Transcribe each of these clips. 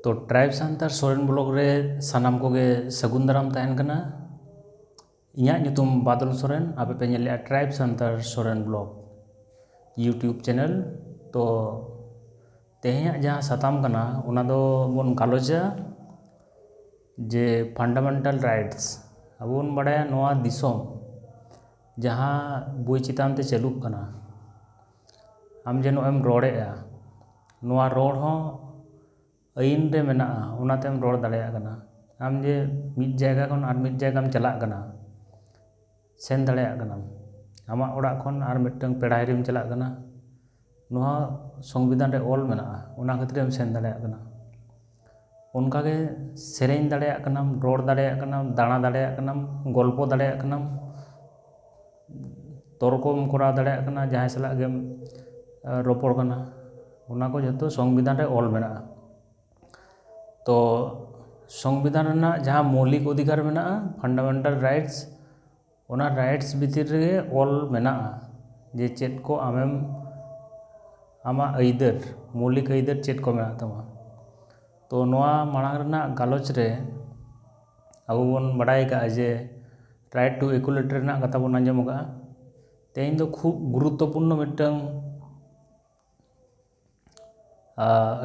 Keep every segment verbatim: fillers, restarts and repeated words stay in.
ᱛᱚ, tribe Santal Soren blog ᱨᱮ ᱥᱟᱱᱟᱢ ᱠᱚᱜᱮ ᱥᱟᱹᱜᱩᱱ ᱫᱟᱨᱟᱢ ᱛᱟᱦᱮᱱ ᱠᱟᱱᱟ᱾ ᱤᱧᱟᱹᱜ ᱧᱩᱛᱩᱢ ᱵᱟᱫᱚᱞ ᱥᱚᱨᱮᱱ, ᱟᱯᱮ ᱯᱮ ᱧᱮᱞᱮᱫᱼᱟ tribe Santal Soren blog YouTube channel. ᱛᱚ, ᱛᱮᱦᱮᱧᱟᱜ ᱡᱟᱦᱟᱸ ᱥᱟᱛᱟᱢ ᱠᱟᱱᱟ, ᱚᱱᱟ ᱫᱚ ᱵᱚᱱ ᱜᱟᱞᱚᱪᱟ ᱡᱮ ᱯᱷᱟᱱᱰᱟᱢᱮᱱᱴᱟᱞ ᱨᱟᱭᱤᱴᱥ᱾ ᱟᱵᱚ ᱵᱚᱱ ᱵᱟᱲᱟᱭᱟ, ᱱᱚᱣᱟ ᱫᱤᱥᱚᱢ ᱡᱟᱦᱟᱸ ᱵᱳᱭ ᱪᱮᱛᱟᱱ ᱛᱮ ᱪᱟᱹᱞᱩᱜ ᱠᱟᱱᱟ, ᱟᱢ ᱡᱮ ᱱᱚᱜᱼᱚᱭ ᱮᱢ ᱨᱚᱲᱮᱫᱼᱟ, ᱱᱚᱣᱟ ᱨᱚᱲ ᱦᱚᱸ ᱟᱹᱭᱤᱱ ᱨᱮ ᱢᱮᱱᱟᱜᱼᱟ, ᱚᱱᱟᱛᱮᱢ ᱨᱚᱲ ᱫᱟᱲᱮᱭᱟᱜ ᱠᱟᱱᱟ᱾ ᱟᱢ ᱡᱮ ᱢᱤᱫ ᱡᱟᱭᱜᱟ ᱠᱷᱚᱱ ᱟᱨ ᱢᱤᱫ ᱡᱟᱭᱜᱟᱢ ᱪᱟᱞᱟᱜ ᱠᱟᱱᱟ, ᱥᱮᱱ ᱫᱟᱲᱮᱭᱟᱜ ᱠᱟᱱᱟᱢ, ᱟᱢᱟᱜ ᱚᱲᱟᱜ ᱠᱷᱚᱱ ᱟᱨ ᱢᱤᱫᱴᱟᱝ ᱯᱮᱲᱟ ᱦᱤᱨᱤᱢ ᱪᱟᱞᱟᱜ ᱠᱟᱱᱟ, ᱱᱚᱣᱟ ᱥᱚᱝᱵᱤᱫᱷᱟᱱ ᱨᱮ ᱚᱞ ᱢᱮᱱᱟᱜᱼᱟ, ᱚᱱᱟ ᱠᱷᱟᱹᱛᱤᱨᱮᱢ ᱥᱮᱱ ᱫᱟᱲᱮᱭᱟᱜ ᱠᱟᱱᱟ᱾ ᱚᱱᱠᱟᱜᱮ ᱥᱮᱨᱮᱧ ᱫᱟᱲᱮᱭᱟᱜ ᱠᱟᱱᱟᱢ, ᱨᱚᱲ ᱫᱟᱲᱮᱭᱟᱜ ᱠᱟᱱᱟᱢ, ᱫᱟᱬᱟ ᱫᱟᱲᱮᱭᱟᱜ ᱠᱟᱱᱟᱢ, ᱜᱚᱞᱯᱚ ᱫᱟᱲᱮᱭᱟᱜ ᱠᱟᱱᱟᱢ, ᱛᱚᱨᱠᱚᱢ ᱠᱚᱨᱟᱣ ᱫᱟᱲᱮᱭᱟᱜ ᱠᱟᱱᱟ, ᱡᱟᱦᱟᱸᱭ ᱥᱟᱞᱟᱜ ᱜᱮᱢ ᱨᱚᱯᱚᱲ ᱠᱟᱱᱟ, ᱚᱱᱟ ᱠᱚ ᱡᱷᱚᱛᱚ ᱥᱚᱝᱵᱤᱫᱷᱟᱱ ᱨᱮ ᱚᱞ ᱢᱮᱱᱟᱜᱼᱟ᱾ ᱛᱚ, ᱥᱚᱝᱵᱤᱫᱷᱟᱱ ᱨᱮᱱᱟᱜ ᱡᱟᱦᱟᱸ ᱢᱳᱣᱞᱤᱠ ᱚᱫᱷᱤᱠᱟᱨ ᱢᱮᱱᱟᱜᱼᱟ, ᱯᱷᱟᱱᱰᱟᱢᱮᱱᱴᱟᱞ ᱨᱟᱭᱤᱴᱥ, ᱚᱱᱟ ᱨᱟᱭᱤᱴᱥ ᱵᱷᱤᱛᱤᱨ ᱨᱮᱜᱮ ᱚᱞ ᱢᱮᱱᱟᱜᱼᱟ ᱡᱮ ᱪᱮᱫ ᱠᱚ ᱟᱢᱮᱢ, ᱟᱢᱟᱜ ᱟᱹᱭᱫᱟᱹᱨ, ᱢᱳᱣᱞᱤᱠ ᱟᱹᱭᱫᱟᱹᱨ ᱪᱮᱫ ᱠᱚ ᱢᱮᱱᱟᱜ ᱛᱟᱢᱟ᱾ ᱛᱚ, ᱱᱚᱣᱟ ᱢᱟᱲᱟᱝ ᱨᱮᱱᱟᱜ ᱜᱟᱞᱚᱪ ᱨᱮ ᱟᱵᱚ ᱵᱚᱱ ᱵᱟᱰᱟᱭ ᱠᱟᱜᱼᱟ ᱡᱮ right to equality ᱨᱮᱱᱟᱜ ᱠᱟᱛᱷᱟ ᱵᱚᱱ ᱟᱸᱡᱚᱢ ᱟᱠᱟᱫᱼᱟ᱾ ᱛᱮᱦᱮᱧ ᱫᱚ ᱠᱷᱩᱵ ᱜᱩᱨᱩᱛᱛᱚᱯᱩᱨᱱᱚ ᱢᱤᱫᱴᱟᱝ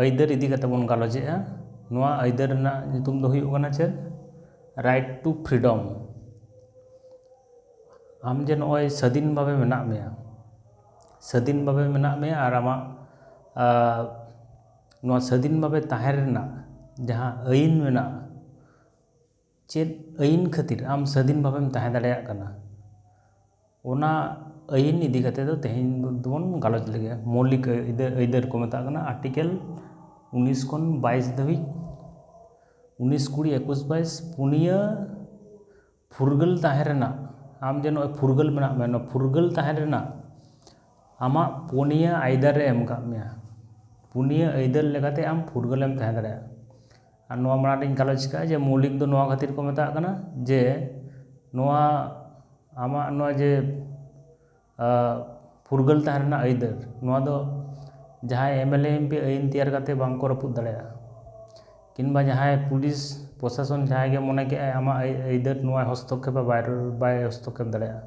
ᱟᱹᱭᱫᱟᱹᱨ ᱤᱫᱤ ᱠᱟᱛᱮ ᱵᱚᱱ ᱜᱟᱞᱚᱪᱮᱜᱼᱟ᱾ ᱱᱚᱣᱟ ᱟᱹᱭᱫᱟᱹᱨ ᱨᱮᱱᱟᱜ ᱧᱩᱛᱩᱢ ᱫᱚ ᱦᱩᱭᱩᱜ ᱠᱟᱱᱟ ᱪᱮᱫ? Right to freedom᱾ ᱟᱢ ᱡᱮ ᱱᱚᱜᱼᱚᱭ ᱥᱟᱹᱫᱷᱤᱱ ᱵᱷᱟᱵᱮ ᱢᱮᱱᱟᱜ ᱢᱮᱭᱟ, ᱥᱟᱹᱫᱷᱤᱱ ᱵᱷᱟᱵᱮ ᱢᱮᱱᱟᱜ ᱢᱮᱭᱟ ᱟᱨ ᱟᱢᱟᱜ ᱱᱚᱣᱟ ᱥᱟᱹᱫᱷᱤᱱ ᱵᱷᱟᱵᱮ ᱛᱟᱦᱮᱸ ᱨᱮᱱᱟᱜ ᱡᱟᱦᱟᱸ ᱟᱹᱭᱤᱱ ᱢᱮᱱᱟᱜᱼᱟ, ᱪᱮᱫ ᱟᱹᱭᱤᱱ ᱠᱷᱟᱹᱛᱤᱨ ᱟᱢ ᱥᱟᱹᱫᱷᱤᱱ ᱵᱷᱟᱵᱮᱢ ᱛᱟᱦᱮᱸ ᱫᱟᱲᱮᱭᱟᱜ ᱠᱟᱱᱟ, ᱚᱱᱟ ᱟᱹᱭᱤᱱ ᱤᱫᱤ ᱠᱟᱛᱮ ᱫᱚ ᱛᱮᱦᱮᱧ ᱫᱚᱵᱚᱱ ᱜᱟᱞᱚᱪ ᱞᱮᱜᱮ᱾ ᱢᱳᱣᱞᱤᱠ ᱟᱹᱭᱫᱟᱹᱨ, ᱟᱹᱭᱫᱟᱹᱨ ᱠᱚ ᱢᱮᱛᱟᱜ ᱠᱟᱱᱟ, ᱟᱨᱴᱤᱠᱮᱞ ᱩᱱᱤᱥ ᱠᱷᱚᱱ ᱵᱟᱭᱤᱥ ᱫᱷᱟᱹᱵᱤᱡ, ᱩᱱᱤᱥ, ᱠᱩᱲᱤ, ᱮᱠᱩᱥ, ᱵᱟᱭᱤᱥ, ᱯᱩᱱᱭᱟᱹ ᱯᱷᱩᱨᱜᱟᱹᱞ ᱛᱟᱦᱮᱸ ᱨᱮᱱᱟᱜ, ᱟᱢ ᱡᱮ ᱱᱚᱜᱼᱚᱭ ᱯᱷᱩᱨᱜᱟᱹᱞ ᱢᱮᱱᱟᱜ ᱢᱮ, ᱱᱚᱣᱟ ᱯᱷᱩᱨᱜᱟᱹᱞ ᱛᱟᱦᱮᱸ ᱨᱮᱱᱟᱜ ᱟᱢᱟᱜ ᱯᱩᱱᱭᱟᱹ ᱟᱹᱭᱫᱟᱹᱨ ᱮ ᱮᱢ ᱠᱟᱜ ᱢᱮᱭᱟ᱾ ᱯᱩᱱᱭᱟᱹ ᱟᱹᱭᱫᱟᱹᱨ ᱞᱮᱠᱟᱛᱮ ᱟᱢ ᱯᱷᱩᱨᱜᱟᱹᱞᱮᱢ ᱛᱟᱦᱮᱸ ᱫᱟᱲᱮᱭᱟᱜᱼᱟ᱾ ᱟᱨ ᱱᱚᱣᱟ ᱢᱟᱲᱟᱝ ᱨᱤᱧ ᱜᱟᱞᱚᱪ ᱠᱟᱜᱼᱟ ᱡᱮ ᱢᱳᱣᱞᱤᱠ ᱫᱚ ᱱᱚᱣᱟ ᱠᱷᱟᱹᱛᱤᱨ ᱠᱚ ᱢᱮᱛᱟᱜ ᱠᱟᱱᱟ ᱡᱮ ᱱᱚᱣᱟ ᱟᱢᱟᱜ ᱱᱚᱣᱟ ᱡᱮ ᱯᱷᱩᱨᱜᱟᱹᱞ ᱛᱟᱦᱮᱸ ᱨᱮᱱᱟᱜ ᱟᱹᱭᱫᱟᱹᱨ, ᱱᱚᱣᱟ ᱫᱚ ᱡᱟᱦᱟᱸᱭ M L A M P ᱟᱹᱭᱤᱱ ᱛᱮᱭᱟᱨ ᱠᱟᱛᱮ ᱵᱟᱝ ᱠᱚ ᱨᱟᱹᱯᱩᱫ ᱫᱟᱲᱮᱭᱟᱜᱼᱟ᱾ ᱠᱤᱝᱵᱟ ᱡᱟᱦᱟᱸᱭ ᱯᱩᱞᱤᱥ ᱯᱨᱚᱥᱟᱥᱚᱱ ᱡᱟᱦᱟᱸᱭ ᱜᱮ ᱢᱚᱱᱮ ᱠᱮᱜᱼᱟᱭ ᱟᱢᱟᱜ ᱟᱹᱭ- ᱟᱹᱭᱫᱟᱹᱨ ᱱᱚᱣᱟᱭ ᱦᱚᱥᱛᱚᱠᱠᱷᱮᱯᱟ, ᱵᱟᱭ ᱵᱟᱭ ᱦᱚᱥᱛᱚᱠᱠᱷᱮᱯ ᱫᱟᱲᱮᱭᱟᱜᱼᱟ᱾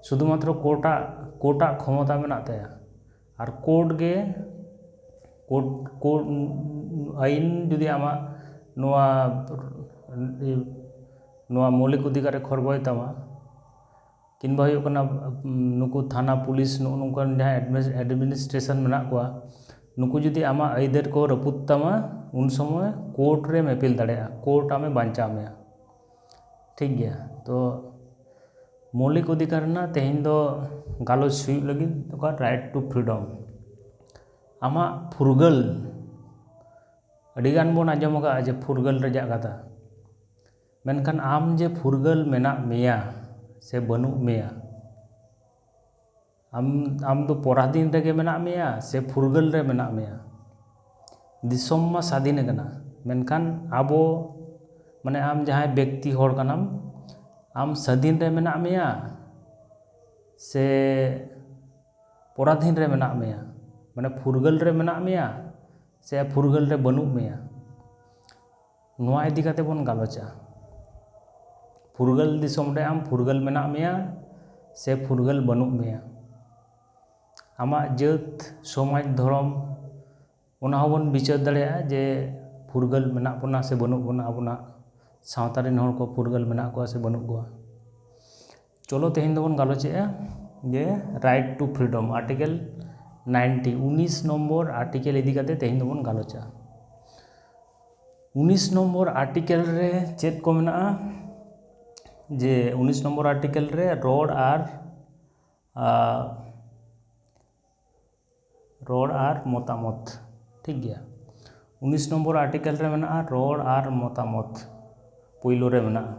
ᱥᱩᱫᱷᱩᱢᱟᱛᱨᱚ ᱠᱳᱨᱴᱟᱜ ᱠᱳᱨᱴᱟᱜ ᱠᱷᱚᱢᱚᱛᱟ ᱢᱮᱱᱟᱜ ᱛᱟᱭᱟ᱾ ᱟᱨ ᱠᱳᱨᱴ ᱜᱮ ᱠᱳᱨᱴ ᱠᱳᱨᱴ ᱟᱹᱭᱤᱱ ᱡᱩᱫᱤ ᱟᱢᱟᱜ ᱱᱚᱣᱟ ᱱᱚᱣᱟ ᱢᱳᱣᱞᱤᱠ ᱚᱫᱷᱤᱠᱟᱨᱮ ᱠᱷᱚᱨᱵᱚᱭ ᱛᱟᱢᱟ, ᱠᱤᱝᱵᱟ ᱦᱩᱭᱩᱜ ᱠᱟᱱᱟ ᱱᱩᱠᱩ ᱛᱷᱟᱱᱟ ᱯᱩᱞᱤᱥ ᱱᱚᱜᱼᱚ ᱱᱚᱝᱠᱟᱱ ᱡᱟᱦᱟᱸ ᱮᱰᱢᱤᱱᱤᱥᱴᱨᱮᱥᱚᱱ ᱢᱮᱱᱟᱜ ᱠᱚᱣᱟ, ᱱᱩᱠᱩ ᱡᱩᱫᱤ ᱟᱢᱟᱜ ᱟᱹᱭᱫᱟᱹᱨ ᱠᱚ ᱨᱟᱹᱯᱩᱫ ᱛᱟᱢᱟ, ᱩᱱ ᱥᱚᱢᱚᱭ ᱠᱳᱨᱴ ᱨᱮᱢ ᱟᱹᱯᱤᱞ ᱫᱟᱲᱮᱭᱟᱜᱼᱟ, ᱠᱳᱨᱴ ᱟᱢᱮ ᱵᱟᱧᱪᱟᱣ ᱢᱮᱭᱟ᱾ ᱴᱷᱤᱠ ᱜᱮᱭᱟ᱾ ᱛᱚ ᱢᱳᱣᱞᱤᱠ ᱚᱫᱷᱤᱠᱟᱨ ᱨᱮᱱᱟᱜ ᱛᱮᱦᱮᱧ ᱫᱚ ᱜᱟᱞᱚᱪ ᱦᱩᱭᱩᱜ ᱞᱟᱹᱜᱤᱫ ᱚᱠᱟ right to freedom, ᱟᱢᱟᱜ ᱯᱷᱩᱨᱜᱟᱹᱞ᱾ ᱟᱹᱰᱤᱜᱟᱱ ᱵᱚᱱ ᱟᱸᱡᱚᱢ ᱟᱠᱟᱫᱼᱟ ᱡᱮ ᱯᱷᱩᱨᱜᱟᱹᱞ ᱨᱮᱭᱟᱜ ᱠᱟᱛᱷᱟ, ᱢᱮᱱᱠᱷᱟᱱ ᱟᱢ ᱡᱮ ᱯᱷᱩᱨᱜᱟᱹᱞ ᱢᱮᱱᱟᱜ ᱢᱮᱭᱟ ᱥᱮ ᱵᱟᱹᱱᱩᱜ ᱢᱮᱭᱟ, ᱟᱢ ᱟᱢ ᱫᱚ ᱯᱚᱨᱟᱫᱷᱤᱱ ᱨᱮᱜᱮ ᱢᱮᱱᱟᱜ ᱢᱮᱭᱟ ᱥᱮ ᱯᱷᱩᱨᱜᱟᱹᱞ ᱨᱮ ᱢᱮᱱᱟᱜ ᱢᱮᱭᱟ? ᱫᱤᱥᱚᱢ ᱢᱟ ᱥᱟᱫᱷᱤᱱ ᱟᱠᱟᱱᱟ, ᱢᱮᱱᱠᱷᱟᱱ ᱟᱵᱚ ᱢᱟᱱᱮ ᱟᱢ ᱡᱟᱦᱟᱸᱭ ᱵᱮᱠᱛᱤ ᱦᱚᱲ ᱠᱟᱱᱟᱢ, ᱟᱢ ᱥᱟᱹᱫᱷᱤᱱ ᱨᱮ ᱢᱮᱱᱟᱜ ᱢᱮᱭᱟ ᱥᱮ ᱯᱚᱨᱟᱫᱷᱤᱱ ᱨᱮ ᱢᱮᱱᱟᱜ ᱢᱮᱭᱟ? ᱢᱟᱱᱮ ᱯᱷᱩᱨᱜᱟᱹᱞ ᱨᱮ ᱢᱮᱱᱟᱜ ᱢᱮᱭᱟ ᱥᱮ ᱯᱷᱩᱨᱜᱟᱹᱞ ᱨᱮ ᱵᱟᱹᱱᱩᱜ ᱢᱮᱭᱟ? ᱱᱚᱣᱟ ᱤᱫᱤ ᱠᱟᱛᱮ ᱵᱚᱱ ᱜᱟᱞᱚᱪᱟ᱾ ᱯᱷᱩᱨᱜᱟᱹᱞ ᱫᱤᱥᱚᱢ ᱨᱮ ᱟᱢ ᱯᱷᱩᱨᱜᱟᱹᱞ ᱢᱮᱱᱟᱜ ᱢᱮᱭᱟ ᱥᱮ ᱯᱷᱩᱨᱜᱟᱹᱞ ᱵᱟᱹᱱᱩᱜ ᱢᱮᱭᱟ? ᱟᱢᱟᱜ ᱡᱟᱹᱛ, ᱥᱚᱢᱟᱡᱽ, ᱫᱷᱚᱨᱚᱢ, ᱚᱱᱟ ᱦᱚᱸᱵᱚᱱ ᱵᱤᱪᱟᱹᱨ ᱫᱟᱲᱮᱭᱟᱜᱼᱟ ᱡᱮ ᱯᱷᱩᱨᱜᱟᱹᱞ ᱢᱮᱱᱟᱜ ᱵᱚᱱᱟ ᱥᱮ ᱵᱟᱹᱱᱩᱜ ᱵᱚᱱᱟ, ᱟᱵᱚᱱᱟᱜ ᱥᱟᱶᱛᱟ ᱨᱮᱱ ᱦᱚᱲ ᱠᱚ ᱯᱷᱩᱨᱜᱟᱹᱞ ᱢᱮᱱᱟᱜ ᱠᱚᱣᱟ ᱥᱮ ᱵᱟᱹᱱᱩᱜ ᱠᱚᱣᱟ᱾ ᱪᱚᱞᱚ ᱛᱮᱦᱮᱧ ᱫᱚᱵᱚᱱ ᱜᱟᱞᱚᱪᱮᱜᱼᱟ ᱡᱮ right to freedom, article ninety, ᱩᱱᱤᱥ ᱱᱚᱢᱵᱚᱨ article ᱤᱫᱤ ᱠᱟᱛᱮ ᱛᱮᱦᱮᱧ ᱫᱚᱵᱚᱱ ᱜᱟᱞᱚᱪᱟ᱾ ᱩᱱᱤᱥ ᱱᱚᱢᱵᱚᱨ article ᱨᱮ ᱪᱮᱫ ᱠᱚ ᱢᱮᱱᱟᱜᱼᱟ? ᱡᱮ ᱩᱱᱤᱥ ᱱᱚᱢᱵᱚᱨ article ᱨᱮ ᱨᱚᱲ ᱟᱨ ᱟᱨ ᱨᱚᱲ ᱟᱨ ᱢᱚᱛᱟᱢᱚᱛ᱾ ᱴᱷᱤᱠ ᱜᱮᱭᱟ᱾ ᱩᱱᱤᱥ ᱱᱚᱢᱵᱚᱨ article ᱨᱮ ᱢᱮᱱᱟᱜᱼᱟ ᱨᱚᱲ ᱟᱨ ᱢᱚᱛᱟᱢᱚᱛ, ᱯᱳᱭᱞᱳ ᱨᱮ ᱢᱮᱱᱟᱜᱼᱟ᱾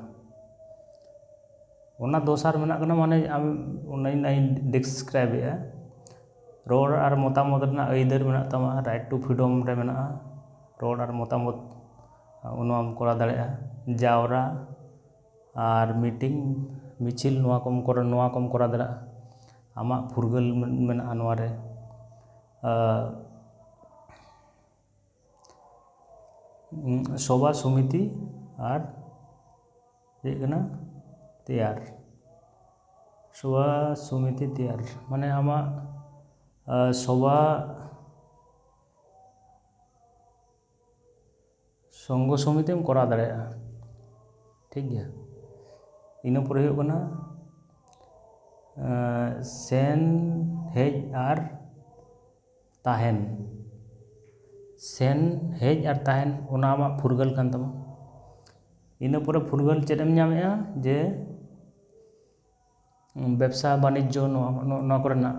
ᱚᱱᱟ ᱫᱚᱥᱟᱨ ᱢᱮᱱᱟᱜ ᱠᱟᱱᱟ, ᱢᱟᱱᱮ ᱟᱢ ᱚᱱᱟᱧ describe ᱮᱫᱼᱟ᱾ ᱨᱚᱲ ᱟᱨ ᱢᱚᱛᱟᱢᱚᱛ ᱨᱮᱱᱟᱜ ᱟᱹᱭᱫᱟᱹᱨ ᱢᱮᱱᱟᱜ ᱛᱟᱢᱟ, right to freedom ᱨᱮ ᱢᱮᱱᱟᱜᱼᱟ᱾ ᱨᱚᱲ ᱟᱨ ᱢᱚᱛᱟᱢᱚᱛ ᱱᱚᱣᱟᱢ ᱠᱚᱨᱟᱣ ᱫᱟᱲᱮᱭᱟᱜᱼᱟ᱾ ᱡᱟᱣᱨᱟ ᱟᱨ meeting, ᱢᱤᱪᱷᱤᱞ, ᱱᱚᱣᱟ ᱠᱚᱢ ᱠᱚᱨᱟᱣ ᱱᱚᱣᱟ ᱠᱚᱢ ᱠᱚᱨᱟᱣ ᱫᱟᱲᱮᱭᱟᱜᱼᱟ᱾ ᱟᱢᱟᱜ ᱯᱷᱩᱨᱜᱟᱹᱞ ᱢᱮᱱᱟᱜᱼᱟ ᱱᱚᱣᱟ ᱨᱮ᱾ ᱩᱸ, ᱥᱚᱵᱷᱟ ᱥᱚᱢᱤᱛᱤ ᱟᱨ ᱪᱮᱫ ᱠᱟᱱᱟ? ᱛᱮᱭᱟᱨ᱾ ᱥᱚᱵᱷᱟ ᱥᱚᱢᱤᱛᱤ ᱛᱮᱭᱟᱨ ᱢᱟᱱᱮ ᱟᱢᱟᱜ, ᱟ, ᱥᱚᱵᱷᱟ, ᱥᱚᱝᱜᱷᱚ ᱥᱚᱢᱤᱛᱤᱢ ᱠᱚᱨᱟᱣ ᱫᱟᱲᱮᱭᱟᱜᱼᱟ᱾ ᱴᱷᱤᱠ ᱜᱮᱭᱟ᱾ ᱤᱱᱟᱹ ᱯᱚᱨᱮ ᱦᱩᱭᱩᱜ ᱠᱟᱱᱟ, ᱟ, ᱥᱮᱱ ᱦᱮᱡ ᱟᱨ ᱛᱟᱦᱮᱱ᱾ ᱥᱮᱱ ᱦᱮᱡ ᱟᱨ ᱛᱟᱦᱮᱱ, ᱚᱱᱟ ᱟᱢᱟᱜ ᱯᱷᱩᱨᱜᱟᱹᱞ ᱠᱟᱱ ᱛᱟᱢᱟ᱾ ᱤᱱᱟᱹ ᱯᱚᱨᱮ ᱯᱷᱩᱨᱜᱟᱹᱞ ᱪᱮᱫ ᱮᱢ ᱧᱟᱢᱮᱜᱼᱟ? ᱡᱮ ᱵᱮᱵᱽᱥᱟ ᱵᱟᱱᱤᱡᱽᱡᱚ, ᱱᱚᱣᱟ, ᱱᱚᱣᱟ, ᱱᱚᱣᱟ ᱠᱚᱨᱮᱱᱟᱜ,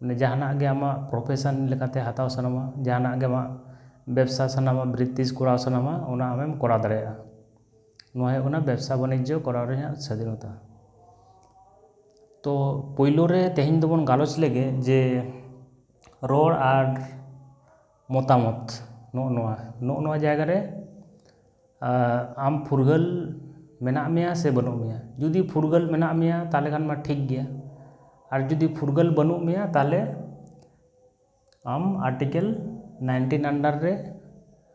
ᱢᱟᱱᱮ ᱡᱟᱦᱟᱱᱟᱜ ᱜᱮ ᱟᱢᱟᱜ profession ᱞᱮᱠᱟᱛᱮ ᱦᱟᱛᱟᱣ ᱥᱟᱱᱟᱢᱟ, ᱡᱟᱦᱟᱱᱟᱜ ᱜᱮ ᱟᱢᱟᱜ ᱵᱮᱵᱽᱥᱟ ᱥᱟᱱᱟᱢᱟ, ᱵᱨᱤᱛᱤᱥ ᱠᱚᱨᱟᱣ ᱥᱟᱱᱟᱢᱟ, ᱚᱱᱟ ᱟᱢᱮᱢ ᱠᱚᱨᱟᱣ ᱫᱟᱲᱮᱭᱟᱜᱼᱟ᱾ ᱱᱚᱣᱟ ᱦᱩᱭᱩᱜ ᱠᱟᱱᱟ ᱵᱮᱵᱽᱥᱟ ᱵᱟᱱᱤᱡᱽᱡᱚ ᱠᱚᱨᱟᱣ ᱨᱮᱭᱟᱜ ᱥᱟᱹᱫᱷᱤᱱᱚᱛᱟ᱾ ᱛᱚ ᱯᱳᱭᱞᱳ ᱨᱮ ᱛᱮᱦᱮᱧ ᱫᱚᱵᱚᱱ ᱜᱟᱞᱚᱪ ᱞᱮᱜᱮ ᱡᱮ ᱨᱚᱲ ᱟᱨ ᱢᱚᱛᱟᱢᱚᱛ, ᱱᱚᱜᱼᱚ ᱱᱚᱣᱟ, ᱱᱚᱜᱼᱚ ᱱᱚᱣᱟ ᱡᱟᱭᱜᱟ ᱨᱮ, ᱟ, ᱟᱢ ᱯᱷᱩᱨᱜᱟᱹᱞ ᱢᱮᱱᱟᱜ ᱢᱮᱭᱟ ᱥᱮ ᱵᱟᱹᱱᱩᱜ ᱢᱮᱭᱟ? ᱡᱩᱫᱤ ᱯᱷᱩᱨᱜᱟᱹᱞ ᱢᱮᱱᱟᱜ ᱢᱮᱭᱟ, ᱛᱟᱦᱚᱞᱮ ᱠᱷᱟᱱ ᱢᱟ ᱴᱷᱤᱠ ᱜᱮᱭᱟ, ᱟᱨ ᱡᱩᱫᱤ ᱯᱷᱩᱨᱜᱟᱹᱞ ᱵᱟᱹᱱᱩᱜ ᱢᱮᱭᱟ, ᱛᱟᱦᱚᱞᱮ ᱟᱢ Article nineteen under ᱨᱮ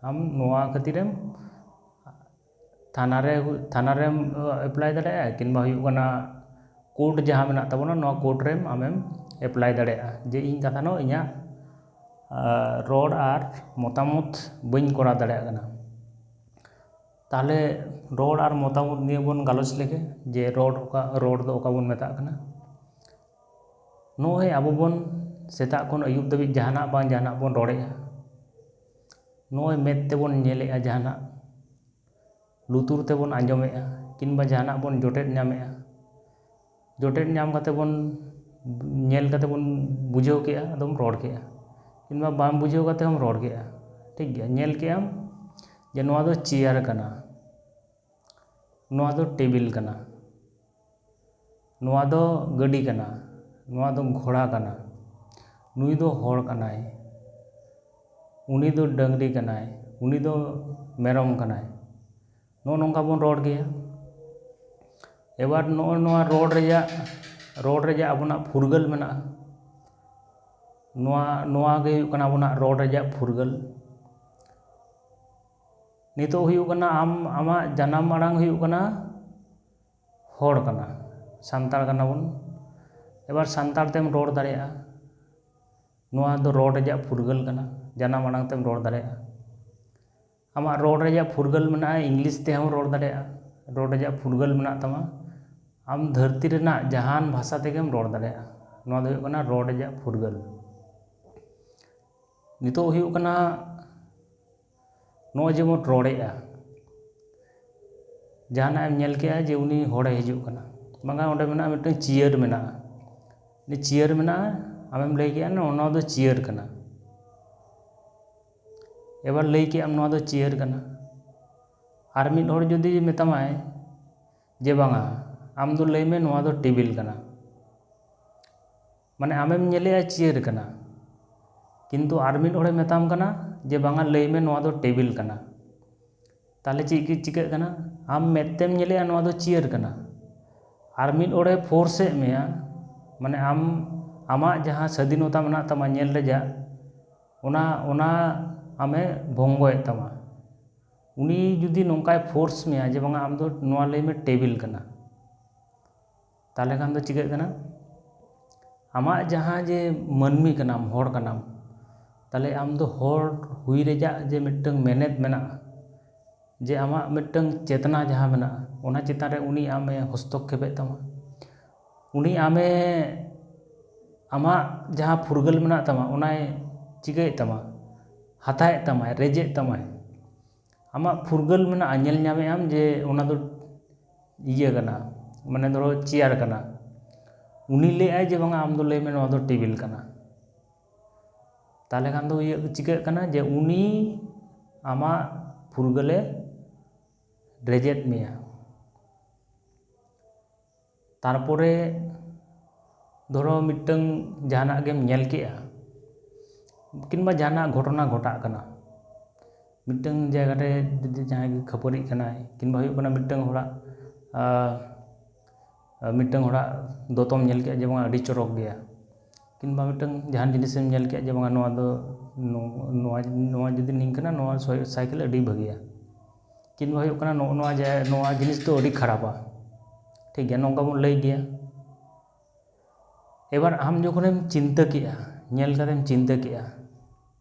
ᱟᱢ ᱱᱚᱣᱟ ᱠᱷᱟᱹᱛᱤᱨᱮᱢ ᱛᱷᱟᱱᱟ ᱨᱮ, ᱛᱷᱟᱱᱟ ᱨᱮᱢ apply ᱫᱟᱲᱮᱭᱟᱜᱼᱟ, ᱠᱤᱝᱵᱟ ᱦᱩᱭᱩᱜ ᱠᱟᱱᱟ court ᱡᱟᱦᱟᱸ ᱢᱮᱱᱟᱜ ᱛᱟᱵᱚᱱᱟ, ᱱᱚᱣᱟ court ᱨᱮᱢ ᱟᱢᱮᱢ apply ᱫᱟᱲᱮᱭᱟᱜᱼᱟ ᱡᱮ ᱤᱧ ᱠᱟᱛᱷᱟ ᱱᱚ ᱤᱧᱟᱹᱜ, ᱟ, ᱨᱚᱲ ᱟᱨ ᱢᱚᱛᱟᱢᱚᱛ ᱵᱟᱹᱧ ᱠᱚᱨᱟᱣ ᱫᱟᱲᱮᱭᱟᱜ ᱠᱟᱱᱟ᱾ ᱛᱟᱦᱚᱞᱮ ᱨᱚᱲ ᱟᱨ ᱢᱚᱛᱟᱢᱚᱛ ᱱᱤᱭᱮ ᱵᱚᱱ ᱜᱟᱞᱚᱪ ᱞᱮᱜᱮ ᱡᱮ ᱨᱚᱲ ᱚᱠᱟ, ᱨᱚᱲ ᱫᱚ ᱚᱠᱟ ᱵᱚᱱ ᱢᱮᱛᱟᱜ ᱠᱟᱱᱟ᱾ ᱱᱚᱜᱼᱚᱭ ᱟᱵᱚ ᱵᱚᱱ ᱥᱮᱛᱟᱜ ᱠᱷᱚᱱ ᱟᱹᱭᱩᱵ ᱫᱷᱟᱹᱵᱤᱡ ᱡᱟᱦᱟᱱᱟᱜ ᱵᱟᱝ ᱡᱟᱦᱟᱱᱟᱜ ᱵᱚᱱ ᱨᱚᱲᱮᱜᱼᱟ, ᱱᱚᱜᱼᱚᱭ ᱢᱮᱫ ᱛᱮᱵᱚᱱ ᱧᱮᱞᱮᱜᱼᱟ ᱡᱟᱦᱟᱱᱟᱜ, ᱞᱩᱛᱩᱨ ᱛᱮᱵᱚᱱ ᱟᱸᱡᱚᱢᱮᱜᱼᱟ, ᱠᱤᱝᱵᱟ ᱡᱟᱦᱟᱱᱟᱜ ᱵᱚᱱ ᱡᱚᱴᱮᱫ ᱧᱟᱢᱮᱜᱼᱟ, ᱡᱚᱴᱮᱫ ᱧᱟᱢ ᱠᱟᱛᱮ ᱵᱚᱱ ᱧᱮᱞ ᱠᱟᱛᱮ ᱵᱚᱱ ᱵᱩᱡᱷᱟᱹᱣ ᱠᱮᱜᱼᱟ, ᱟᱫᱚᱢ ᱨᱚᱲ ᱠᱮᱜᱼᱟ, ᱠᱤᱝᱵᱟ ᱵᱟᱢ ᱵᱩᱡᱷᱟᱹᱣ ᱠᱟᱛᱮ ᱦᱚᱸᱢ ᱨᱚᱲ ᱠᱮᱜᱼᱟ᱾ ᱴᱷᱤᱠ ᱜᱮᱭᱟ, ᱧᱮᱞ ᱠᱮᱜᱼᱟᱢ ᱡᱮ ᱱᱚᱣᱟ ᱫᱚ chair ᱠᱟᱱᱟ, ᱱᱚᱣᱟ ᱫᱚ table ᱠᱟᱱᱟ, ᱱᱚᱣᱟ ᱫᱚ ᱜᱟᱹᱰᱤ ᱠᱟᱱᱟ, ᱱᱚᱣᱟ ᱫᱚ ᱜᱷᱚᱲᱟ ᱠᱟᱱᱟ, ᱱᱩᱭ ᱫᱚ ᱦᱚᱲ ᱠᱟᱱᱟᱭ, ᱩᱱᱤ ᱫᱚ ᱰᱟᱹᱝᱨᱤ ᱠᱟᱱᱟᱭ, ᱩᱱᱤ ᱫᱚ ᱢᱮᱨᱚᱢ ᱠᱟᱱᱟᱭ᱾ ᱱᱚᱜᱼᱚ ᱱᱚᱝᱠᱟ ᱵᱚᱱ ᱨᱚᱲ ᱜᱮᱭᱟ᱾ ᱮᱵᱟᱨ ᱱᱚᱜᱼᱚ ᱱᱚᱣᱟ ᱨᱚᱲ ᱨᱮᱭᱟᱜ, ᱨᱚᱲ ᱨᱮᱭᱟᱜ ᱟᱵᱚᱱᱟᱜ ᱯᱷᱩᱨᱜᱟᱹᱞ ᱢᱮᱱᱟᱜᱼᱟ᱾ ᱱᱚᱣᱟ, ᱱᱚᱣᱟ ᱜᱮ ᱦᱩᱭᱩᱜ ᱠᱟᱱᱟ ᱟᱵᱚᱱᱟᱜ ᱨᱚᱲ ᱨᱮᱭᱟᱜ ᱯᱷᱩᱨᱜᱟᱹᱞ᱾ ᱱᱤᱛᱚᱜ ᱦᱩᱭᱩᱜ ᱠᱟᱱᱟ, ᱟᱢ, ᱟᱢᱟᱜ ᱡᱟᱱᱟᱢ ᱟᱲᱟᱝ ᱦᱩᱭᱩᱜ ᱠᱟᱱᱟ ᱦᱚᱲ ᱠᱟᱱᱟ, ᱥᱟᱱᱛᱟᱲ ᱠᱟᱱᱟ ᱵᱚᱱ᱾ ᱮᱵᱟᱨ ᱥᱟᱱᱛᱟᱲ ᱛᱮᱢ ᱨᱚᱲ ᱫᱟᱲᱮᱭᱟᱜᱼᱟ, ᱱᱚᱣᱟ ᱫᱚ ᱨᱚᱲ ᱨᱮᱭᱟᱜ ᱯᱷᱩᱨᱜᱟᱹᱞ ᱠᱟᱱᱟ, ᱡᱟᱱᱟᱢ ᱟᱲᱟᱝ ᱛᱮᱢ ᱨᱚᱲ ᱫᱟᱲᱮᱭᱟᱜᱼᱟ᱾ ᱟᱢᱟᱜ ᱨᱚᱲ ᱨᱮᱭᱟᱜ ᱯᱷᱩᱨᱜᱟᱹᱞ ᱢᱮᱱᱟᱜᱼᱟ, ᱤᱝᱞᱤᱥ ᱛᱮᱦᱚᱸᱢ ᱨᱚᱲ ᱫᱟᱲᱮᱭᱟᱜᱼᱟ, ᱨᱚᱲ ᱨᱮᱭᱟᱜ ᱯᱷᱩᱨᱜᱟᱹᱞ ᱢᱮᱱᱟᱜ ᱛᱟᱢᱟ᱾ ᱟᱢ ᱫᱷᱟᱹᱨᱛᱤ ᱨᱮᱱᱟᱜ ᱡᱟᱦᱟᱱ ᱵᱷᱟᱥᱟ ᱛᱮᱜᱮᱢ ᱨᱚᱲ ᱫᱟᱲᱮᱭᱟᱜᱼᱟ᱾ ᱱᱚᱣᱟ ᱫᱚ ᱦᱩᱭᱩᱜ ᱠᱟᱱᱟ ᱨᱚᱲ ᱨᱮᱭᱟᱜ ᱯᱷᱩᱨᱜᱟᱹᱞ᱾ ᱱᱤᱛᱚᱜ ᱦᱩᱭᱩᱜ ᱠᱟᱱᱟ, ᱱᱚᱜᱼᱚᱭ ᱡᱮᱢᱚᱱ ᱨᱚᱲᱮᱜᱼᱟ, ᱡᱟᱦᱟᱱᱟᱜ ᱮᱢ ᱧᱮᱞ ᱠᱮᱜᱼᱟ ᱡᱮ ᱩᱱᱤ ᱦᱚᱲᱮ ᱦᱤᱡᱩᱜ ᱠᱟᱱᱟ, ᱵᱟᱝᱠᱷᱟᱱ ᱚᱸᱰᱮ ᱢᱮᱱᱟᱜᱼᱟ ᱢᱤᱫᱴᱟᱝ ᱪᱤᱭᱟᱹᱨ ᱢᱮᱱᱟᱜᱼᱟ, ᱩᱱᱤ ᱪᱤᱭᱟᱹᱨ ᱢᱮᱱᱟᱜᱼᱟ, ᱟᱢᱮᱢ ᱞᱟᱹᱭ ᱠᱮᱜᱼᱟ, "ᱱᱚᱣᱟ ᱫᱚ ᱪᱤᱭᱟᱹᱨ ᱠᱟᱱᱟ", ᱮᱵᱟᱨ ᱞᱟᱹᱭ ᱠᱮᱜᱼᱟᱢ, "ᱱᱚᱣᱟ ᱫᱚ ᱪᱤᱭᱟᱹᱨ ᱠᱟᱱᱟ", ᱟᱨ ᱢᱤᱫ ᱦᱚᱲ ᱡᱩᱫᱤ ᱢᱮᱛᱟᱢᱟᱭ ᱡᱮ, "ᱵᱟᱝᱟ, ᱟᱢ ᱫᱚ ᱞᱟᱹᱭ ᱢᱮ ᱱᱚᱣᱟ ᱫᱚ ᱴᱮᱵᱤᱞ ᱠᱟᱱᱟ", ᱢᱟᱱᱮ ᱟᱢᱮᱢ ᱧᱮᱞᱮᱜᱼᱟ ᱪᱤᱭᱟᱹᱨ ᱠᱟᱱᱟ, ᱠᱤᱱᱛᱩ ᱟᱨ ᱢᱤᱫ ᱦᱚᱲᱮ ᱢᱮᱛᱟᱢ ᱠᱟᱱᱟ ᱡᱮ, "ᱵᱟᱝᱟ, ᱞᱟᱹᱭ ᱢᱮ ᱱᱚᱣᱟ ᱫᱚ ᱴᱮᱵᱤᱞ ᱠᱟᱱᱟ", ᱛᱟᱦᱚᱞᱮ ᱪᱮᱫ ᱜᱮ ᱪᱤᱠᱟᱹᱜ ᱠᱟᱱᱟ? ᱟᱢ ᱢᱮᱫ ᱛᱮᱢ ᱧᱮᱞᱮᱜᱼᱟ ᱱᱚᱣᱟ ᱫᱚ ᱪᱤᱭᱟᱹᱨ ᱠᱟᱱᱟ, ᱟᱨ ᱢᱤᱫ ᱦᱚᱲᱮ ᱯᱷᱳᱨᱥ ᱮᱫ ᱢᱮᱭᱟ, ᱢᱟᱱᱮ ᱟᱢ, ᱟᱢᱟᱜ ᱡᱟᱦᱟᱸ ᱥᱟᱹᱫᱷᱤᱱᱚᱛᱟ ᱢᱮᱱᱟᱜ ᱛᱟᱢᱟ ᱧᱮᱞ ᱨᱮᱭᱟᱜ, ᱚᱱᱟ, ᱚᱱᱟ ᱟᱢᱮ ᱵᱷᱚᱝᱜᱚᱭᱮᱫ ᱛᱟᱢᱟ᱾ ᱩᱱᱤ ᱡᱩᱫᱤ ᱱᱚᱝᱠᱟᱭ ᱯᱷᱳᱨᱥ ᱢᱮᱭᱟ ᱡᱮ, "ᱵᱟᱝᱟ, ᱟᱢ ᱫᱚ ᱱᱚᱣᱟ ᱞᱟᱹᱭ ᱢᱮ ᱴᱮᱵᱤᱞ ᱠᱟᱱᱟ", ᱛᱟᱦᱚᱞᱮ ᱠᱷᱟᱱ ᱫᱚ ᱪᱤᱠᱟᱹᱜ ᱠᱟᱱᱟ? ᱟᱢᱟᱜ ᱡᱟᱦᱟᱸ ᱡᱮ ᱢᱟᱹᱱᱢᱤ ᱠᱟᱱᱟᱢ, ᱦᱚᱲ ᱠᱟᱱᱟᱢ, ᱛᱟᱦᱚᱞᱮ ᱟᱢ ᱫᱚ ᱦᱚᱲ ᱦᱩᱭ ᱨᱮᱭᱟᱜ ᱡᱮ ᱢᱤᱫᱴᱟᱝ ᱢᱮᱱᱮᱛ ᱢᱮᱱᱟᱜᱼᱟ, ᱡᱮ ᱟᱢᱟᱜ ᱢᱤᱫᱴᱟᱝ ᱪᱮᱛᱱᱟ ᱡᱟᱦᱟᱸ ᱢᱮᱱᱟᱜᱼᱟ, ᱚᱱᱟ ᱪᱮᱛᱟᱱ ᱨᱮ ᱩᱱᱤ ᱟᱢᱮ ᱦᱚᱥᱛᱚᱠᱠᱷᱮᱯᱮᱫ ᱛᱟᱢᱟ᱾ ᱩᱱᱤ ᱟᱢᱮ, ᱟᱢᱟᱜ ᱡᱟᱦᱟᱸ ᱯᱷᱩᱨᱜᱟᱹᱞ ᱢᱮᱱᱟᱜ ᱛᱟᱢᱟ, ᱚᱱᱟᱭ ᱪᱤᱠᱟᱹᱭᱮᱫ ᱛᱟᱢᱟ, ᱦᱟᱛᱟᱣᱮᱫ ᱛᱟᱢᱟᱭ, ᱨᱮᱡᱮᱫ ᱛᱟᱢᱟᱭ᱾ ᱟᱢᱟᱜ ᱯᱷᱩᱨᱜᱟᱹᱞ ᱢᱮᱱᱟᱜᱼᱟ, ᱧᱮᱞ ᱧᱟᱢᱮᱫ ᱟᱢ ᱡᱮ ᱚᱱᱟ ᱫᱚ ᱤᱭᱟᱹ ᱠᱟᱱᱟ, ᱢᱟᱱᱮ ᱫᱷᱚᱨᱚ ᱪᱮᱭᱟᱨ ᱠᱟᱱᱟ, ᱩᱱᱤ ᱞᱟᱹᱭᱮᱫᱼᱟᱭ ᱡᱮ, "ᱵᱟᱝᱟ, ᱟᱢ ᱫᱚ ᱞᱟᱹᱭ ᱢᱮ ᱱᱚᱣᱟ ᱫᱚ ᱴᱮᱵᱤᱞ ᱠᱟᱱᱟ", ᱛᱟᱦᱚᱞᱮ ᱠᱷᱟᱱ ᱫᱚ ᱤᱭᱟᱹ ᱪᱤᱠᱟᱹᱜ ᱠᱟᱱᱟ ᱡᱮ ᱩᱱᱤ ᱟᱢᱟᱜ ᱯᱷᱩᱨᱜᱟᱹᱞᱮ ᱨᱮᱡᱮᱫ ᱢᱮᱭᱟ᱾ ᱛᱟᱨᱯᱚᱨᱮ ᱫᱷᱚᱨᱚ ᱢᱤᱫᱴᱟᱝ ᱡᱟᱦᱟᱱᱟᱜ ᱜᱮᱢ ᱧᱮᱞ ᱠᱮᱜᱼᱟ, ᱠᱤᱝᱵᱟ ᱡᱟᱦᱟᱱᱟᱜ ᱜᱷᱚᱴᱚᱱᱟ ᱜᱷᱚᱴᱟᱜ ᱠᱟᱱᱟ, ᱢᱤᱫᱴᱟᱝ ᱡᱟᱭᱜᱟ ᱨᱮ ᱡᱩᱫᱤ ᱡᱟᱦᱟᱸᱭ ᱜᱮ ᱠᱷᱟᱹᱯᱟᱹᱨᱤᱜ ᱠᱟᱱᱟᱭ, ᱠᱤᱝᱵᱟ ᱦᱩᱭᱩᱜ ᱠᱟᱱᱟ ᱢᱤᱫᱴᱟᱝ ᱦᱚᱲᱟᱜ, ᱟᱨ, ᱟᱨ ᱢᱤᱫᱴᱟᱝ ᱦᱚᱲᱟᱜ ᱫᱚᱛᱚᱢ ᱧᱮᱞ ᱠᱮᱜᱼᱟ ᱡᱮ ᱵᱟᱝ ᱟᱹᱰᱤ ᱪᱚᱨᱚᱠ ᱜᱮᱭᱟ, ᱠᱤᱝᱵᱟ ᱢᱤᱫᱴᱟᱝ ᱡᱟᱦᱟᱱ ᱡᱤᱱᱤᱥᱮᱢ ᱧᱮᱞ ᱠᱮᱜᱼᱟ ᱡᱮ ᱵᱟᱝᱟ ᱱᱚᱣᱟ ᱫᱚ, ᱱᱚ-, ᱱᱚᱣᱟ, ᱱᱚᱣᱟ ᱡᱩᱫᱤ ᱱᱤᱝᱠᱟᱹᱱᱟ, ᱱᱚᱣᱟ ᱥᱚᱭ-, ᱥᱟᱭᱠᱮᱞ ᱟᱹᱰᱤ ᱵᱷᱟᱹᱜᱤᱭᱟ, ᱠᱤᱝᱵᱟ ᱦᱩᱭᱩᱜ ᱠᱟᱱᱟ ᱱᱚᱜᱼᱚ ᱱᱚᱣᱟ ᱡᱮ ᱱᱚᱣᱟ ᱡᱤᱱᱤᱥ ᱫᱚ ᱟᱹᱰᱤ ᱠᱷᱟᱨᱟᱯᱟ, ᱴᱷᱤᱠ ᱜᱮᱭᱟ, ᱱᱚᱝᱠᱟ ᱵᱚᱱ ᱞᱟᱹᱭ ᱜᱮᱭᱟ᱾ ᱮᱵᱟᱨ ᱟᱢ ᱡᱚᱠᱷᱚᱱᱮᱢ ᱪᱤᱱᱛᱟᱹ ᱠᱮᱜᱼᱟ, ᱧᱮᱞ ᱠᱟᱛᱮᱢ ᱪᱤᱱᱛᱟᱹ ᱠᱮᱜᱼᱟ,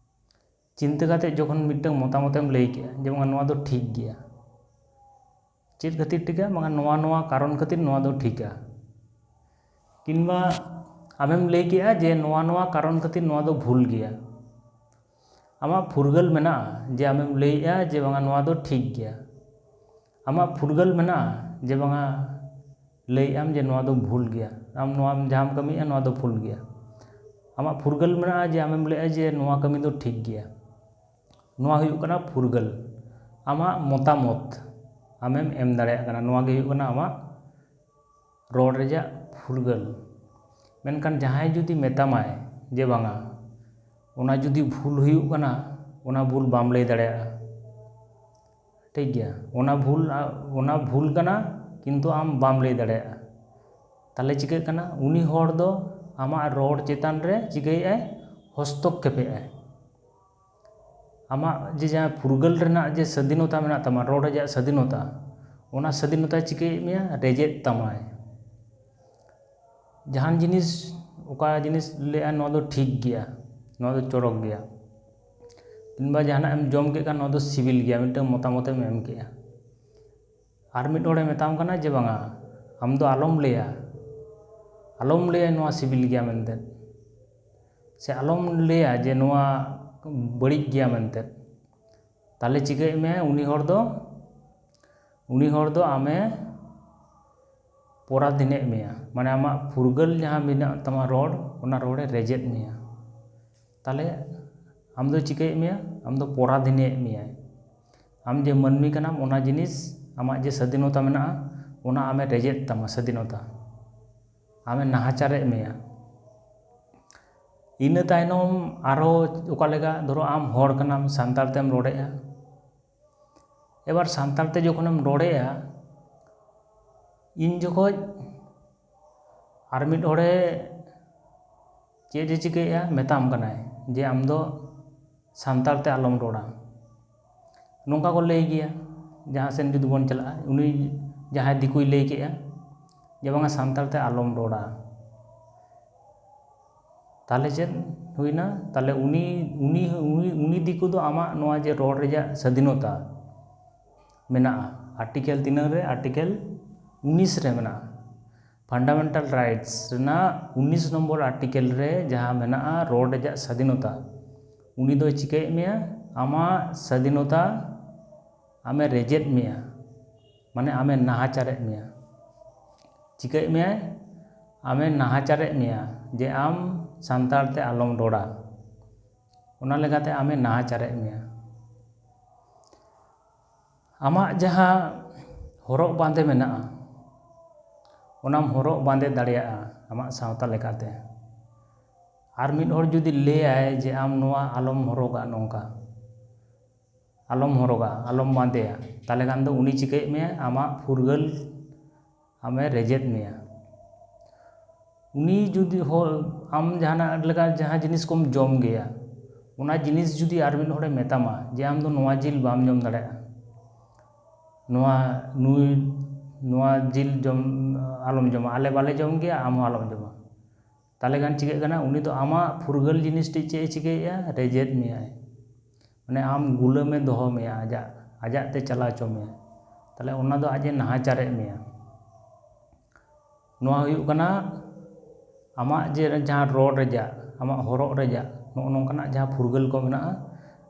ᱪᱤᱱᱛᱟᱹ ᱠᱟᱛᱮ ᱡᱚᱠᱷᱚᱱ ᱢᱤᱫᱴᱟᱝ ᱢᱚᱛᱟᱢᱚᱛᱮᱢ ᱞᱟᱹᱭ ᱠᱮᱜᱼᱟ ᱡᱮ ᱵᱟᱝᱟ ᱱᱚᱣᱟ ᱫᱚ ᱴᱷᱤᱠ ᱜᱮᱭᱟ, ᱪᱮᱫ ᱠᱷᱟᱹᱛᱤᱨ ᱴᱷᱤᱠᱟ, ᱵᱟᱝᱟ ᱱᱚᱣᱟ ᱱᱚᱣᱟ ᱠᱟᱨᱚᱱ ᱠᱷᱟᱹᱛᱤᱨ ᱱᱚᱣᱟ ᱫᱚ ᱴᱷᱤᱠᱟ, ᱠᱤᱝᱵᱟ ᱟᱢᱮᱢ ᱞᱟᱹᱭ ᱠᱮᱜᱼᱟ ᱡᱮ ᱱᱚᱣᱟ ᱱᱚᱣᱟ ᱠᱟᱨᱚᱱ ᱠᱷᱟᱹᱛᱤᱨ ᱱᱚᱣᱟ ᱫᱚ ᱵᱷᱩᱞ ᱜᱮᱭᱟ᱾ ᱟᱢᱟᱜ ᱯᱷᱩᱨᱜᱟᱹᱞ ᱢᱮᱱᱟᱜᱼᱟ ᱡᱮ ᱟᱢᱮᱢ ᱞᱟᱹᱭᱮᱜᱼᱟ ᱡᱮ ᱵᱟᱝᱟ ᱱᱚᱣᱟ ᱫᱚ ᱴᱷᱤᱠ ᱜᱮᱭᱟ᱾ ᱟᱢᱟᱜ ᱯᱷᱩᱨᱜᱟᱹᱞ ᱢᱮᱱᱟᱜᱼᱟ ᱡᱮ ᱵᱟᱝᱟ ᱞᱟᱹᱭᱮᱜ ᱟᱢ ᱡᱮ ᱱᱚᱣᱟ ᱫᱚ ᱵᱷᱩᱞ ᱜᱮᱭᱟ, ᱟᱢ ᱱᱚᱣᱟ ᱡᱟᱦᱟᱸᱢ ᱠᱟᱹᱢᱤᱭᱮᱜᱼᱟ ᱱᱚᱣᱟ ᱫᱚ ᱵᱷᱩᱞ ᱜᱮᱭᱟ᱾ ᱟᱢᱟᱜ ᱯᱷᱩᱨᱜᱟᱹᱞ ᱢᱮᱱᱟᱜᱼᱟ ᱡᱮ ᱟᱢᱮᱢ ᱞᱟᱹᱭᱮᱜᱼᱟ ᱡᱮ ᱱᱚᱣᱟ ᱠᱟᱹᱢᱤ ᱫᱚ ᱴᱷᱤᱠ ᱜᱮᱭᱟ᱾ ᱱᱚᱣᱟ ᱦᱩᱭᱩᱜ ᱠᱟᱱᱟ ᱯᱷᱩᱨᱜᱟᱹᱞ, ᱟᱢᱟᱜ ᱢᱚᱛᱟᱢᱚᱛ ᱟᱢᱮᱢ ᱮᱢ ᱫᱟᱲᱮᱭᱟᱜ ᱠᱟᱱᱟ, ᱱᱚᱣᱟ ᱜᱮ ᱦᱩᱭᱩᱜ ᱠᱟᱱᱟ ᱟᱢᱟᱜ ᱨᱚᱲ ᱨᱮᱭᱟᱜ ᱯᱷᱩᱨᱜᱟᱹᱞ᱾ ᱢᱮᱱᱠᱷᱟᱱ ᱡᱟᱦᱟᱸᱭ ᱡᱩᱫᱤ ᱢᱮᱛᱟᱢᱟᱭ ᱡᱮ ᱵᱟᱝᱟ ᱚᱱᱟ ᱡᱩᱫᱤ ᱵᱷᱩᱞ ᱦᱩᱭᱩᱜ ᱠᱟᱱᱟ, ᱚᱱᱟ ᱵᱷᱩᱞ ᱵᱟᱢ ᱞᱟᱹᱭ ᱫᱟᱲᱮᱭᱟᱜᱼᱟ, ᱴᱷᱤᱠ ᱜᱮᱭᱟ, ᱚᱱᱟ ᱵᱷᱩᱞ, ᱚᱱᱟ ᱵᱷᱩᱞ ᱠᱟᱱᱟ, ᱠᱤᱱᱛᱩ ᱟᱢ ᱵᱟᱢ ᱞᱟᱹᱭ ᱫᱟᱲᱮᱭᱟᱜᱼᱟ, ᱛᱟᱦᱚᱞᱮ ᱪᱤᱠᱟᱹᱜ ᱠᱟᱱᱟ? ᱩᱱᱤ ᱦᱚᱲ ᱫᱚ ᱟᱢᱟᱜ ᱨᱚᱲ ᱪᱮᱛᱟᱱ ᱨᱮ ᱪᱤᱠᱟᱹᱭᱮᱫᱼᱟᱭ? ᱦᱚᱥᱛᱚᱠᱠᱷᱮᱯᱮᱫᱼᱟᱭ᱾ ᱟᱢᱟᱜ ᱡᱮ ᱡᱟᱦᱟᱸ ᱯᱷᱩᱨᱜᱟᱹᱞ ᱨᱮᱱᱟᱜ ᱡᱮ ᱥᱟᱹᱫᱷᱤᱱᱚᱛᱟ ᱢᱮᱱᱟᱜ ᱛᱟᱢᱟ, ᱨᱚᱲ ᱨᱮᱭᱟᱜ ᱥᱟᱹᱫᱷᱤᱱᱚᱛᱟ, ᱚᱱᱟ ᱥᱟᱹᱫᱷᱤᱱᱚᱛᱟᱭ ᱪᱤᱠᱟᱹᱭᱮᱫ ᱢᱮᱭᱟ? ᱨᱮᱡᱮᱫ ᱛᱟᱢᱟᱭ᱾ ᱡᱟᱦᱟᱱ ᱡᱤᱱᱤᱥ, ᱚᱠᱟ ᱡᱤᱱᱤᱥ ᱞᱟᱹᱭᱟ ᱱᱚᱣᱟ ᱫᱚ ᱴᱷᱤᱠ ᱜᱮᱭᱟ, ᱱᱚᱣᱟ ᱫᱚ ᱪᱚᱨᱚᱠ ᱜᱮᱭᱟ, ᱠᱤᱝᱵᱟ ᱡᱟᱦᱟᱱᱟᱜ ᱮᱢ ᱡᱚᱢ ᱠᱮᱫ ᱠᱷᱟᱱ ᱱᱚᱣᱟ ᱫᱚ ᱥᱤᱵᱤᱞ ᱜᱮᱭᱟ, ᱢᱤᱫᱴᱟᱝ ᱢᱚᱛᱟᱢᱚᱛ ᱮᱢ ᱮᱢ ᱠᱮᱜᱼᱟ, ᱟᱨ ᱢᱤᱫ ᱦᱚᱲᱮ ᱢᱮᱛᱟᱢ ᱠᱟᱱᱟ ᱡᱮ ᱵᱟᱝᱟ, ᱟᱢ ᱫᱚ ᱟᱞᱚᱢ ᱞᱟᱹᱭᱟ, ᱟᱞᱚᱢ ᱞᱟᱹᱭᱟ ᱱᱚᱣᱟ ᱥᱤᱵᱤᱞ ᱜᱮᱭᱟ ᱢᱮᱱᱛᱮ, ᱥᱮ ᱟᱞᱚᱢ ᱞᱟᱹᱭᱟ ᱡᱮ ᱱᱚᱣᱟ ᱵᱟᱹᱲᱤᱡ ᱜᱮᱭᱟ ᱢᱮᱱᱛᱮ, ᱛᱟᱦᱚᱞᱮ ᱪᱤᱠᱟᱹᱭᱮᱫ ᱢᱮᱭᱟ? ᱩᱱᱤ ᱦᱚᱲ ᱫᱚ, ᱩᱱᱤ ᱦᱚᱲ ᱫᱚ ᱟᱢᱮ ᱯᱚᱨᱟᱫᱷᱤᱱᱮᱫ ᱢᱮᱭᱟ, ᱢᱟᱱᱮ ᱟᱢᱟᱜ ᱯᱷᱩᱨᱜᱟᱹᱞ ᱡᱟᱦᱟᱸ ᱢᱮᱱᱟᱜ ᱛᱟᱢᱟ ᱨᱚᱲ, ᱚᱱᱟ ᱨᱚᱲᱮ ᱨᱮᱡᱮᱫ ᱢᱮᱭᱟ᱾ ᱛᱟᱦᱚᱞᱮ ᱟᱢ ᱫᱚ ᱪᱤᱠᱟᱹᱭᱮᱫ ᱢᱮᱭᱟ? ᱟᱢ ᱫᱚ ᱯᱚᱨᱟᱫᱷᱤᱱᱮᱫ ᱢᱮᱭᱟᱭ᱾ ᱟᱢ ᱡᱮ ᱢᱟᱹᱱᱢᱤ ᱠᱟᱱᱟᱢ, ᱚᱱᱟ ᱡᱤᱱᱤᱥ, ᱟᱢᱟᱜ ᱡᱮ ᱥᱟᱹᱫᱷᱤᱱᱚᱛᱟ ᱢᱮᱱᱟᱜᱼᱟ, ᱚᱱᱟ ᱟᱢᱮ ᱨᱮᱡᱮᱫ ᱛᱟᱢᱟ, ᱥᱟᱹᱫᱷᱤᱱᱚᱛᱟ ᱟᱢᱮ ᱱᱟᱦᱟᱪᱟᱨᱮᱫ ᱢᱮᱭᱟ᱾ ᱤᱱᱟᱹ ᱛᱟᱭᱱᱚᱢ ᱟᱨᱦᱚᱸ ᱚᱠᱟ ᱞᱮᱠᱟ, ᱫᱷᱚᱨᱚ ᱟᱢ ᱦᱚᱲ ᱠᱟᱱᱟᱢ, ᱥᱟᱱᱛᱟᱲ ᱛᱮᱢ ᱨᱚᱲᱮᱫᱼᱟ, ᱮᱵᱟᱨ ᱥᱟᱱᱛᱟᱲ ᱛᱮ ᱡᱚᱠᱷᱚᱱᱮᱢ ᱨᱚᱲᱮᱫᱼᱟ, ᱤᱧ ᱡᱚᱠᱷᱚᱡ ᱟᱨ ᱢᱤᱫ ᱦᱚᱲᱮ ᱪᱮᱫ ᱮ ᱪᱤᱠᱟᱹᱭᱮᱫᱼᱟ, ᱢᱮᱛᱟᱢ ᱠᱟᱱᱟᱭ ᱡᱮ ᱟᱢ ᱫᱚ ᱥᱟᱱᱛᱟᱲ ᱛᱮ ᱟᱞᱚᱢ ᱨᱚᱲᱟ, ᱱᱚᱝᱠᱟ ᱠᱚ ᱞᱟᱹᱭ ᱜᱮᱭᱟ᱾ ᱡᱟᱦᱟᱸ ᱥᱮᱱ ᱡᱩᱫᱤ ᱵᱚᱱ ᱪᱟᱞᱟᱜᱼᱟ, ᱩᱱᱤ ᱡᱟᱦᱟᱸᱭ ᱫᱤᱠᱩᱭ ᱞᱟᱹᱭ ᱠᱮᱜᱼᱟ ᱡᱮ ᱵᱟᱝᱟ ᱥᱟᱱᱛᱟᱲ ᱛᱮ ᱟᱞᱚᱢ ᱨᱚᱲᱟ, ᱛᱟᱦᱚᱞᱮ ᱪᱮᱫ ᱦᱩᱭᱱᱟ? ᱛᱟᱦᱚᱞᱮ ᱩᱱᱤ ᱩᱱᱤ ᱩᱱᱤ ᱩᱱᱤ ᱫᱤᱠᱩ ᱫᱚ ᱟᱢᱟᱜ ᱱᱚᱣᱟ ᱡᱮ ᱨᱚᱲ ᱨᱮᱭᱟᱜ ᱥᱟᱹᱫᱷᱤᱱᱚᱛᱟ ᱢᱮᱱᱟᱜᱼᱟ, ᱟᱨᱴᱤᱠᱮᱞ ᱛᱤᱱᱟᱹᱜ ᱨᱮ? ᱟᱨᱴᱤᱠᱮᱞ ᱩᱱᱤᱥ ᱨᱮ ᱢᱮᱱᱟᱜᱼᱟ᱾ ᱯᱷᱟᱱᱰᱟᱢᱮᱱᱴᱟᱞ ᱨᱟᱭᱤᱴᱥ ᱨᱮᱱᱟᱜ ᱩᱱᱤᱥ ᱱᱚᱢᱵᱚᱨ ᱟᱨᱴᱤᱠᱮᱞ ᱨᱮ ᱡᱟᱦᱟᱸ ᱢᱮᱱᱟᱜᱼᱟ ᱨᱚᱲ ᱨᱮᱭᱟᱜ ᱥᱟᱹᱫᱷᱤᱱᱚᱛᱟ, ᱩᱱᱤ ᱫᱚᱭ ᱪᱤᱠᱟᱹᱭᱮᱫ ᱢᱮᱭᱟ? ᱟᱢᱟᱜ ᱥᱟᱹᱫᱷᱤᱱᱚᱛᱟ ᱟᱢᱮ ᱨᱮᱡᱮᱫ ᱢᱮᱭᱟ, ᱢᱟᱱᱮ ᱟᱢᱮ ᱱᱟᱦᱟᱪᱟᱨᱮᱫ ᱢᱮᱭᱟ᱾ ᱪᱤᱠᱟᱹᱭᱮᱫ ᱢᱮᱭᱟᱭ? ᱟᱢᱮ ᱱᱟᱦᱟᱪᱟᱨᱮᱫ ᱢᱮᱭᱟ ᱡᱮ ᱟᱢ ᱥᱟᱱᱛᱟᱲ ᱛᱮ ᱟᱞᱚᱢ ᱨᱚᱲᱟ, ᱚᱱᱟ ᱞᱮᱠᱟᱛᱮ ᱟᱢᱮ ᱱᱟᱦᱟᱪᱟᱨᱮᱫ ᱢᱮᱭᱟ᱾ ᱟᱢᱟᱜ ᱡᱟᱦᱟᱸ ᱦᱚᱨᱚᱜ ᱵᱟᱸᱫᱮ ᱢᱮᱱᱟᱜᱼᱟ, ᱚᱱᱟᱢ ᱦᱚᱨᱚᱜ ᱵᱟᱸᱫᱮ ᱫᱟᱲᱮᱭᱟᱜᱼᱟ ᱟᱢᱟᱜ ᱥᱟᱶᱛᱟ ᱞᱮᱠᱟᱛᱮ᱾ ᱟᱨ ᱢᱤᱫ ᱦᱚᱲ ᱡᱩᱫᱤ ᱞᱟᱹᱭᱟᱭ ᱡᱮ ᱟᱢ ᱱᱚᱣᱟ ᱟᱞᱚᱢ ᱦᱚᱨᱚᱜᱟ, ᱱᱚᱝᱠᱟ ᱟᱞᱚᱢ ᱦᱚᱨᱚᱜᱟ, ᱟᱞᱚᱢ ᱵᱟᱸᱫᱮᱭᱟ, ᱛᱟᱦᱚᱞᱮ ᱠᱷᱟᱱ ᱫᱚ ᱩᱱᱤ ᱪᱤᱠᱟᱹᱭᱮᱫ ᱢᱮᱭᱟ? ᱟᱢᱟᱜ ᱯᱷᱩᱨᱜᱟᱹᱞ ᱟᱢᱮ ᱨᱮᱡᱮᱫ ᱢᱮᱭᱟ᱾ ᱩᱱᱤ ᱡᱩᱫᱤ ᱦᱚ-, ᱟᱢ ᱡᱟᱦᱟᱱᱟᱜ ᱞᱮᱠᱟ ᱡᱟᱦᱟᱸ ᱡᱤᱱᱤᱥ ᱠᱚᱢ ᱡᱚᱢ ᱜᱮᱭᱟ, ᱚᱱᱟ ᱡᱤᱱᱤᱥ ᱡᱩᱫᱤ ᱟᱨ ᱢᱤᱫ ᱦᱚᱲᱮ ᱢᱮᱛᱟᱢᱟ ᱡᱮ ᱟᱢ ᱫᱚ ᱱᱚᱣᱟ ᱡᱤᱞ ᱵᱟᱢ ᱡᱚᱢ ᱫᱟᱲᱮᱭᱟᱜᱼᱟ, ᱱᱚᱣᱟ ᱱᱩᱭ ᱱᱚᱣᱟ ᱡᱤᱞ ᱡᱚᱢ ᱟᱞᱚᱢ ᱡᱚᱢᱟ, ᱟᱞᱮ ᱵᱟᱞᱮ ᱡᱚᱢ ᱜᱮᱭᱟ, ᱟᱢ ᱦᱚᱸ ᱟᱞᱚᱢ ᱡᱚᱢᱟ, ᱛᱟᱦᱚᱞᱮ ᱠᱷᱟᱱ ᱪᱤᱠᱟᱹᱜ ᱠᱟᱱᱟ? ᱩᱱᱤ ᱫᱚ ᱟᱢᱟᱜ ᱯᱷᱩᱨᱜᱟᱹᱞ ᱡᱤᱱᱤᱥ ᱴᱤᱡ ᱪᱮᱫ ᱮ ᱪᱤᱠᱟᱹᱭᱮᱫᱼᱟ? ᱨᱮᱡᱮᱫ ᱢᱮᱭᱟᱭ᱾ ᱢᱟᱱᱮ ᱟᱢ ᱜᱩᱞᱟᱹᱢᱮ ᱫᱚᱦᱚ ᱢᱮᱭᱟ, ᱟᱡᱟᱜ ᱟᱡᱟᱜ ᱛᱮ ᱪᱟᱞᱟᱣ ᱦᱚᱪᱚ ᱢᱮᱭᱟ᱾ ᱛᱟᱦᱚᱞᱮ ᱚᱱᱟ ᱫᱚ ᱟᱡ ᱮ ᱱᱟᱦᱟᱪᱟᱨᱮᱫ ᱢᱮᱭᱟ᱾ ᱱᱚᱣᱟ ᱦᱩᱭᱩᱜ ᱠᱟᱱᱟ ᱟᱢᱟᱜ ᱡᱮ ᱡᱟᱦᱟᱸ ᱨᱚᱲ ᱨᱮᱭᱟᱜ, ᱟᱢᱟᱜ ᱦᱚᱨᱚᱜ ᱨᱮᱭᱟᱜ, ᱱᱚᱜᱼᱚ ᱱᱚᱝᱠᱟᱱᱟᱜ ᱡᱟᱦᱟᱸ ᱯᱷᱩᱨᱜᱟᱹᱞ ᱠᱚ ᱢᱮᱱᱟᱜᱼᱟ,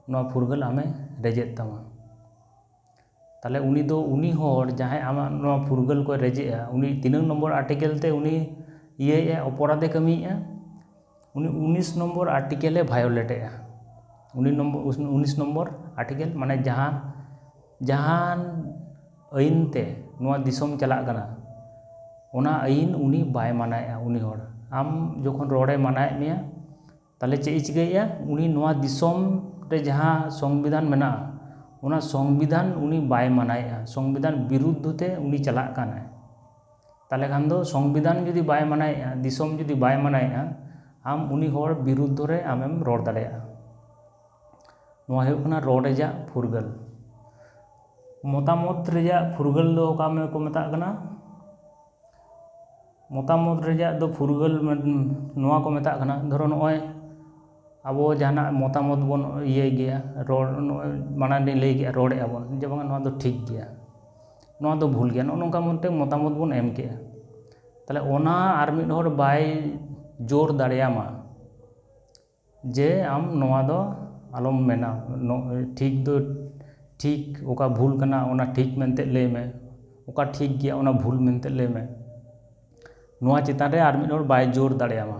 ᱱᱚᱣᱟ ᱯᱷᱩᱨᱜᱟᱹᱞ ᱟᱢᱮ ᱨᱮᱡᱮᱫ ᱛᱟᱢᱟ᱾ ᱛᱟᱦᱚᱞᱮ ᱩᱱᱤ ᱫᱚ, ᱩᱱᱤ ᱦᱚᱲ ᱡᱟᱦᱟᱸᱭ ᱟᱢᱟᱜ ᱱᱚᱣᱟ ᱯᱷᱩᱨᱜᱟᱹᱞ ᱠᱚᱭ ᱨᱮᱡᱮᱜᱼᱟ, ᱩᱱᱤ ᱛᱤᱱᱟᱹᱝ ᱱᱚᱢᱵᱚᱨ ᱟᱨᱴᱤᱠᱮᱞ ᱛᱮ ᱩᱱᱤ ᱤᱭᱟᱹᱭᱮᱜᱼᱟ, ᱚᱯᱚᱨᱟᱫᱷ ᱮ ᱠᱟᱹᱢᱤᱭᱮᱜᱼᱟ? ᱩᱱᱤ ᱩᱱᱤᱥ ᱱᱚᱢᱵᱚᱨ ᱟᱨᱴᱤᱠᱮᱞ ᱮ ᱵᱷᱟᱭᱳᱞᱮᱴ ᱮᱜᱼᱟ᱾ ᱩᱱᱤ ᱱᱚᱢᱵᱚᱨ, ᱩᱱᱤᱥ ᱱᱚᱢᱵᱚᱨ ᱟᱨᱴᱤᱠᱮᱞ, ᱢᱟᱱᱮ ᱡᱟᱦᱟᱸ, ᱡᱟᱦᱟᱱ ᱟᱹᱭᱤᱱ ᱛᱮ ᱱᱚᱣᱟ ᱫᱤᱥᱚᱢ ᱪᱟᱞᱟᱜ ᱠᱟᱱᱟ, ᱚᱱᱟ ᱟᱹᱭᱤᱱ ᱩᱱᱤ ᱵᱟᱭ ᱢᱟᱱᱟᱣᱮᱜᱼᱟ᱾ ᱩᱱᱤ ᱦᱚᱲ, ᱟᱢ ᱡᱚᱠᱷᱚᱱ ᱨᱚᱲᱮ ᱢᱟᱱᱟᱭᱮᱫ ᱢᱮᱭᱟ, ᱛᱟᱦᱚᱞᱮ ᱪᱮᱫ ᱮ ᱪᱤᱠᱟᱹᱭᱮᱫᱼᱟ? ᱩᱱᱤ ᱱᱚᱣᱟ ᱫᱤᱥᱚᱢ ᱨᱮ ᱡᱟᱦᱟᱸ ᱥᱚᱝᱵᱤᱫᱷᱟᱱ ᱢᱮᱱᱟᱜᱼᱟ, ᱚᱱᱟ ᱥᱚᱝᱵᱤᱫᱷᱟᱱ ᱩᱱᱤ ᱵᱟᱭ ᱢᱟᱱᱟᱭᱮᱫᱼᱟ, ᱥᱚᱝᱵᱤᱫᱷᱟᱱ ᱵᱤᱨᱩᱫᱽᱫᱷᱚ ᱛᱮ ᱩᱱᱤ ᱪᱟᱞᱟᱜ ᱠᱟᱱᱟᱭ᱾ ᱛᱟᱦᱚᱞᱮ ᱠᱷᱟᱱ ᱫᱚ ᱥᱚᱝᱵᱤᱫᱷᱟᱱ ᱡᱩᱫᱤ ᱵᱟᱭ ᱢᱟᱱᱟᱭᱮᱫᱼᱟ, ᱫᱤᱥᱚᱢ ᱡᱩᱫᱤ ᱵᱟᱭ ᱢᱟᱱᱟᱭᱮᱫᱼᱟ, ᱟᱢ ᱩᱱᱤ ᱦᱚᱲ ᱵᱤᱨᱩᱫᱽᱫᱷᱚ ᱨᱮ ᱟᱢᱮᱢ ᱨᱚᱲ ᱫᱟᱲᱮᱭᱟᱜᱼᱟ᱾ ᱱᱚᱣᱟ ᱦᱩᱭᱩᱜ ᱠᱟᱱᱟ ᱨᱚᱲ ᱨᱮᱭᱟᱜ ᱯᱷᱩᱨᱜᱟᱹᱞ᱾ ᱢᱚᱛᱟᱢᱚᱛ ᱨᱮᱭᱟᱜ ᱯᱷᱩᱨᱜᱟᱹᱞ ᱫᱚ ᱚᱠᱟ ᱠᱚ ᱢᱮᱛᱟᱜ ᱠᱟᱱᱟ? ᱢᱚᱛᱟᱢᱚᱛ ᱨᱮᱭᱟᱜ ᱫᱚ ᱯᱷᱩᱨᱜᱟᱹᱞ ᱢᱮᱱ-, ᱱᱚᱣᱟ ᱠᱚ ᱢᱮᱛᱟᱜ ᱠᱟᱱᱟ, ᱫᱷᱚᱨᱚ, ᱱᱚᱜᱼᱚᱭ ᱟᱵᱚ ᱡᱟᱦᱟᱱᱟᱜ ᱢᱚᱛᱟᱢᱚᱛ ᱵᱚᱱ ᱤᱭᱟᱹᱭ ᱜᱮᱭᱟ, ᱨᱚᱲ, ᱱᱚᱜᱼᱚᱭ ᱢᱟᱲᱟᱝ ᱨᱤᱧ ᱞᱟᱹᱭ ᱠᱮᱜᱼᱟ, ᱨᱚᱲᱮᱜᱼᱟ ᱵᱚᱱ ᱡᱮ ᱵᱟᱝᱟ ᱱᱚᱣᱟ ᱫᱚ ᱴᱷᱤᱠ ᱜᱮᱭᱟ, ᱱᱚᱣᱟ ᱫᱚ ᱵᱷᱩᱞ ᱜᱮᱭᱟ, ᱱᱚᱜᱼᱚ ᱱᱚᱝᱠᱟ ᱢᱤᱫᱴᱮᱱ ᱢᱚᱛᱟᱢᱚᱛ ᱵᱚᱱ ᱮᱢ ᱠᱮᱜᱼᱟ᱾ ᱛᱟᱦᱚᱞᱮ ᱚᱱᱟ ᱟᱨ ᱢᱤᱫ ᱦᱚᱲ ᱵᱟᱭ ᱡᱳᱨ ᱫᱟᱲᱮᱭᱟᱢᱟ ᱡᱮ ᱟᱢ ᱱᱚᱣᱟ ᱫᱚ ᱟᱞᱚᱢ ᱢᱮᱱᱟ, ᱱᱚ-, ᱴᱷᱤᱠ ᱫᱚ ᱴᱷᱤᱠ, ᱚᱠᱟ ᱵᱷᱩᱞ ᱠᱟᱱᱟ ᱚᱱᱟ ᱴᱷᱤᱠ ᱢᱮᱱᱛᱮ ᱞᱟᱹᱭ ᱢᱮ, ᱚᱠᱟ ᱴᱷᱤᱠ ᱜᱮᱭᱟ ᱚᱱᱟ ᱵᱷᱩᱞ ᱢᱮᱱᱛᱮ ᱞᱟᱹᱭ ᱢᱮ᱾ ᱱᱚᱣᱟ ᱪᱮᱛᱟᱱ ᱨᱮ ᱟᱨ ᱢᱤᱫ ᱦᱚᱲ ᱵᱟᱭ ᱡᱳᱨ ᱫᱟᱲᱮᱭᱟᱢᱟ᱾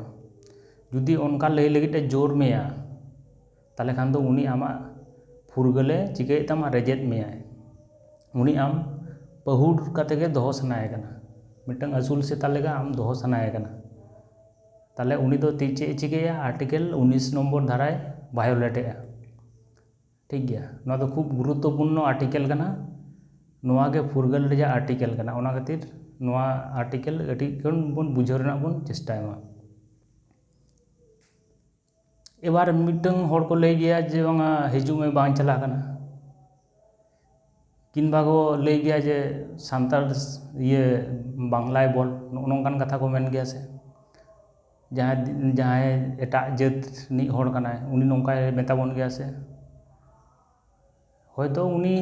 ᱡᱩᱫᱤ ᱚᱱᱠᱟ ᱞᱟᱹᱭ ᱞᱟᱹᱜᱤᱫ ᱮ ᱡᱳᱨ ᱢᱮᱭᱟ, ᱛᱟᱦᱚᱞᱮ ᱠᱷᱟᱱ ᱫᱚ ᱩᱱᱤ ᱟᱢᱟᱜ ᱯᱷᱩᱨᱜᱟᱹᱞᱮ ᱪᱤᱠᱟᱹᱭᱮᱫ ᱛᱟᱢᱟ, ᱨᱮᱡᱮᱫ ᱢᱮᱭᱟᱭ᱾ ᱩᱱᱤ ᱟᱢ ᱯᱟᱹᱦᱩᱲ ᱠᱟᱛᱮ ᱜᱮ ᱫᱚᱦᱚ ᱥᱟᱱᱟᱭᱮ ᱠᱟᱱᱟ, ᱢᱤᱫᱴᱟᱝ ᱟᱹᱥᱩᱞ ᱥᱮᱛᱟ ᱞᱮᱠᱟ ᱟᱢ ᱫᱚᱦᱚ ᱥᱟᱱᱟᱭᱮ ᱠᱟᱱᱟ᱾ ᱛᱟᱦᱚᱞᱮ ᱩᱱᱤ ᱫᱚ ᱛᱤ-, ᱪᱮᱫ ᱮ ᱪᱤᱠᱟᱹᱭᱟ? ᱟᱨᱴᱤᱠᱮᱞ ᱩᱱᱤᱥ ᱱᱚᱢᱵᱚᱨ ᱫᱷᱟᱨᱟᱭ ᱵᱷᱟᱭᱳᱞᱮᱴᱮᱜᱼᱟ᱾ ᱴᱷᱤᱠ ᱜᱮᱭᱟ, ᱱᱚᱣᱟ ᱫᱚ ᱠᱷᱩᱵ ᱜᱩᱨᱩᱛᱛᱚᱯᱩᱨᱱᱚ ᱟᱨᱴᱤᱠᱮᱞ ᱠᱟᱱᱟ᱾ ᱱᱚᱣᱟ ᱜᱮ ᱯᱷᱩᱨᱜᱟᱹᱞ ᱨᱮᱭᱟᱜ ᱟᱨᱴᱤᱠᱮᱞ ᱠᱟᱱᱟ, ᱚᱱᱟ ᱠᱷᱟᱹᱛᱤᱨ ᱱᱚᱣᱟ ᱟᱨᱴᱤᱠᱮᱞ ᱟᱹᱰᱤ ᱜᱟᱱ ᱵᱚᱱ ᱵᱩᱡᱷᱟᱹᱣ ᱨᱮᱱᱟᱜ ᱵᱚᱱ ᱪᱮᱥᱴᱟᱭ ᱢᱟ᱾ ᱮᱵᱟᱨ ᱢᱤᱫᱴᱟᱝ ᱦᱚᱲ ᱠᱚ ᱞᱟᱹᱭ ᱜᱮᱭᱟ ᱡᱮ ᱵᱟᱝᱟ ᱦᱤᱡᱩᱜ ᱢᱮ, ᱵᱟᱝ ᱪᱟᱞᱟᱜ ᱠᱟᱱᱟ, ᱠᱤᱝᱵᱟ ᱠᱚ ᱞᱟᱹᱭ ᱜᱮᱭᱟ ᱡᱮ ᱥᱟᱱᱛᱟᱲ ᱤᱭᱟᱹ ᱵᱟᱝᱞᱟᱭ ᱵᱚᱞ, ᱱᱚᱜᱼᱚ ᱱᱚᱝᱠᱟᱱ ᱠᱟᱛᱷᱟ ᱠᱚ ᱢᱮᱱ ᱜᱮᱭᱟ ᱥᱮ᱾ ᱡᱟᱦᱟᱸᱭ, ᱡᱟᱦᱟᱸᱭ ᱮᱴᱟᱜ ᱡᱟᱹᱛ ᱨᱤᱱᱤᱡ ᱦᱚᱲ ᱠᱟᱱᱟᱭ, ᱩᱱᱤ ᱱᱚᱝᱠᱟᱭ ᱢᱮᱛᱟ ᱵᱚᱱ ᱜᱮᱭᱟ ᱥᱮ᱾ ᱦᱚᱭᱛᱳ ᱩᱱᱤ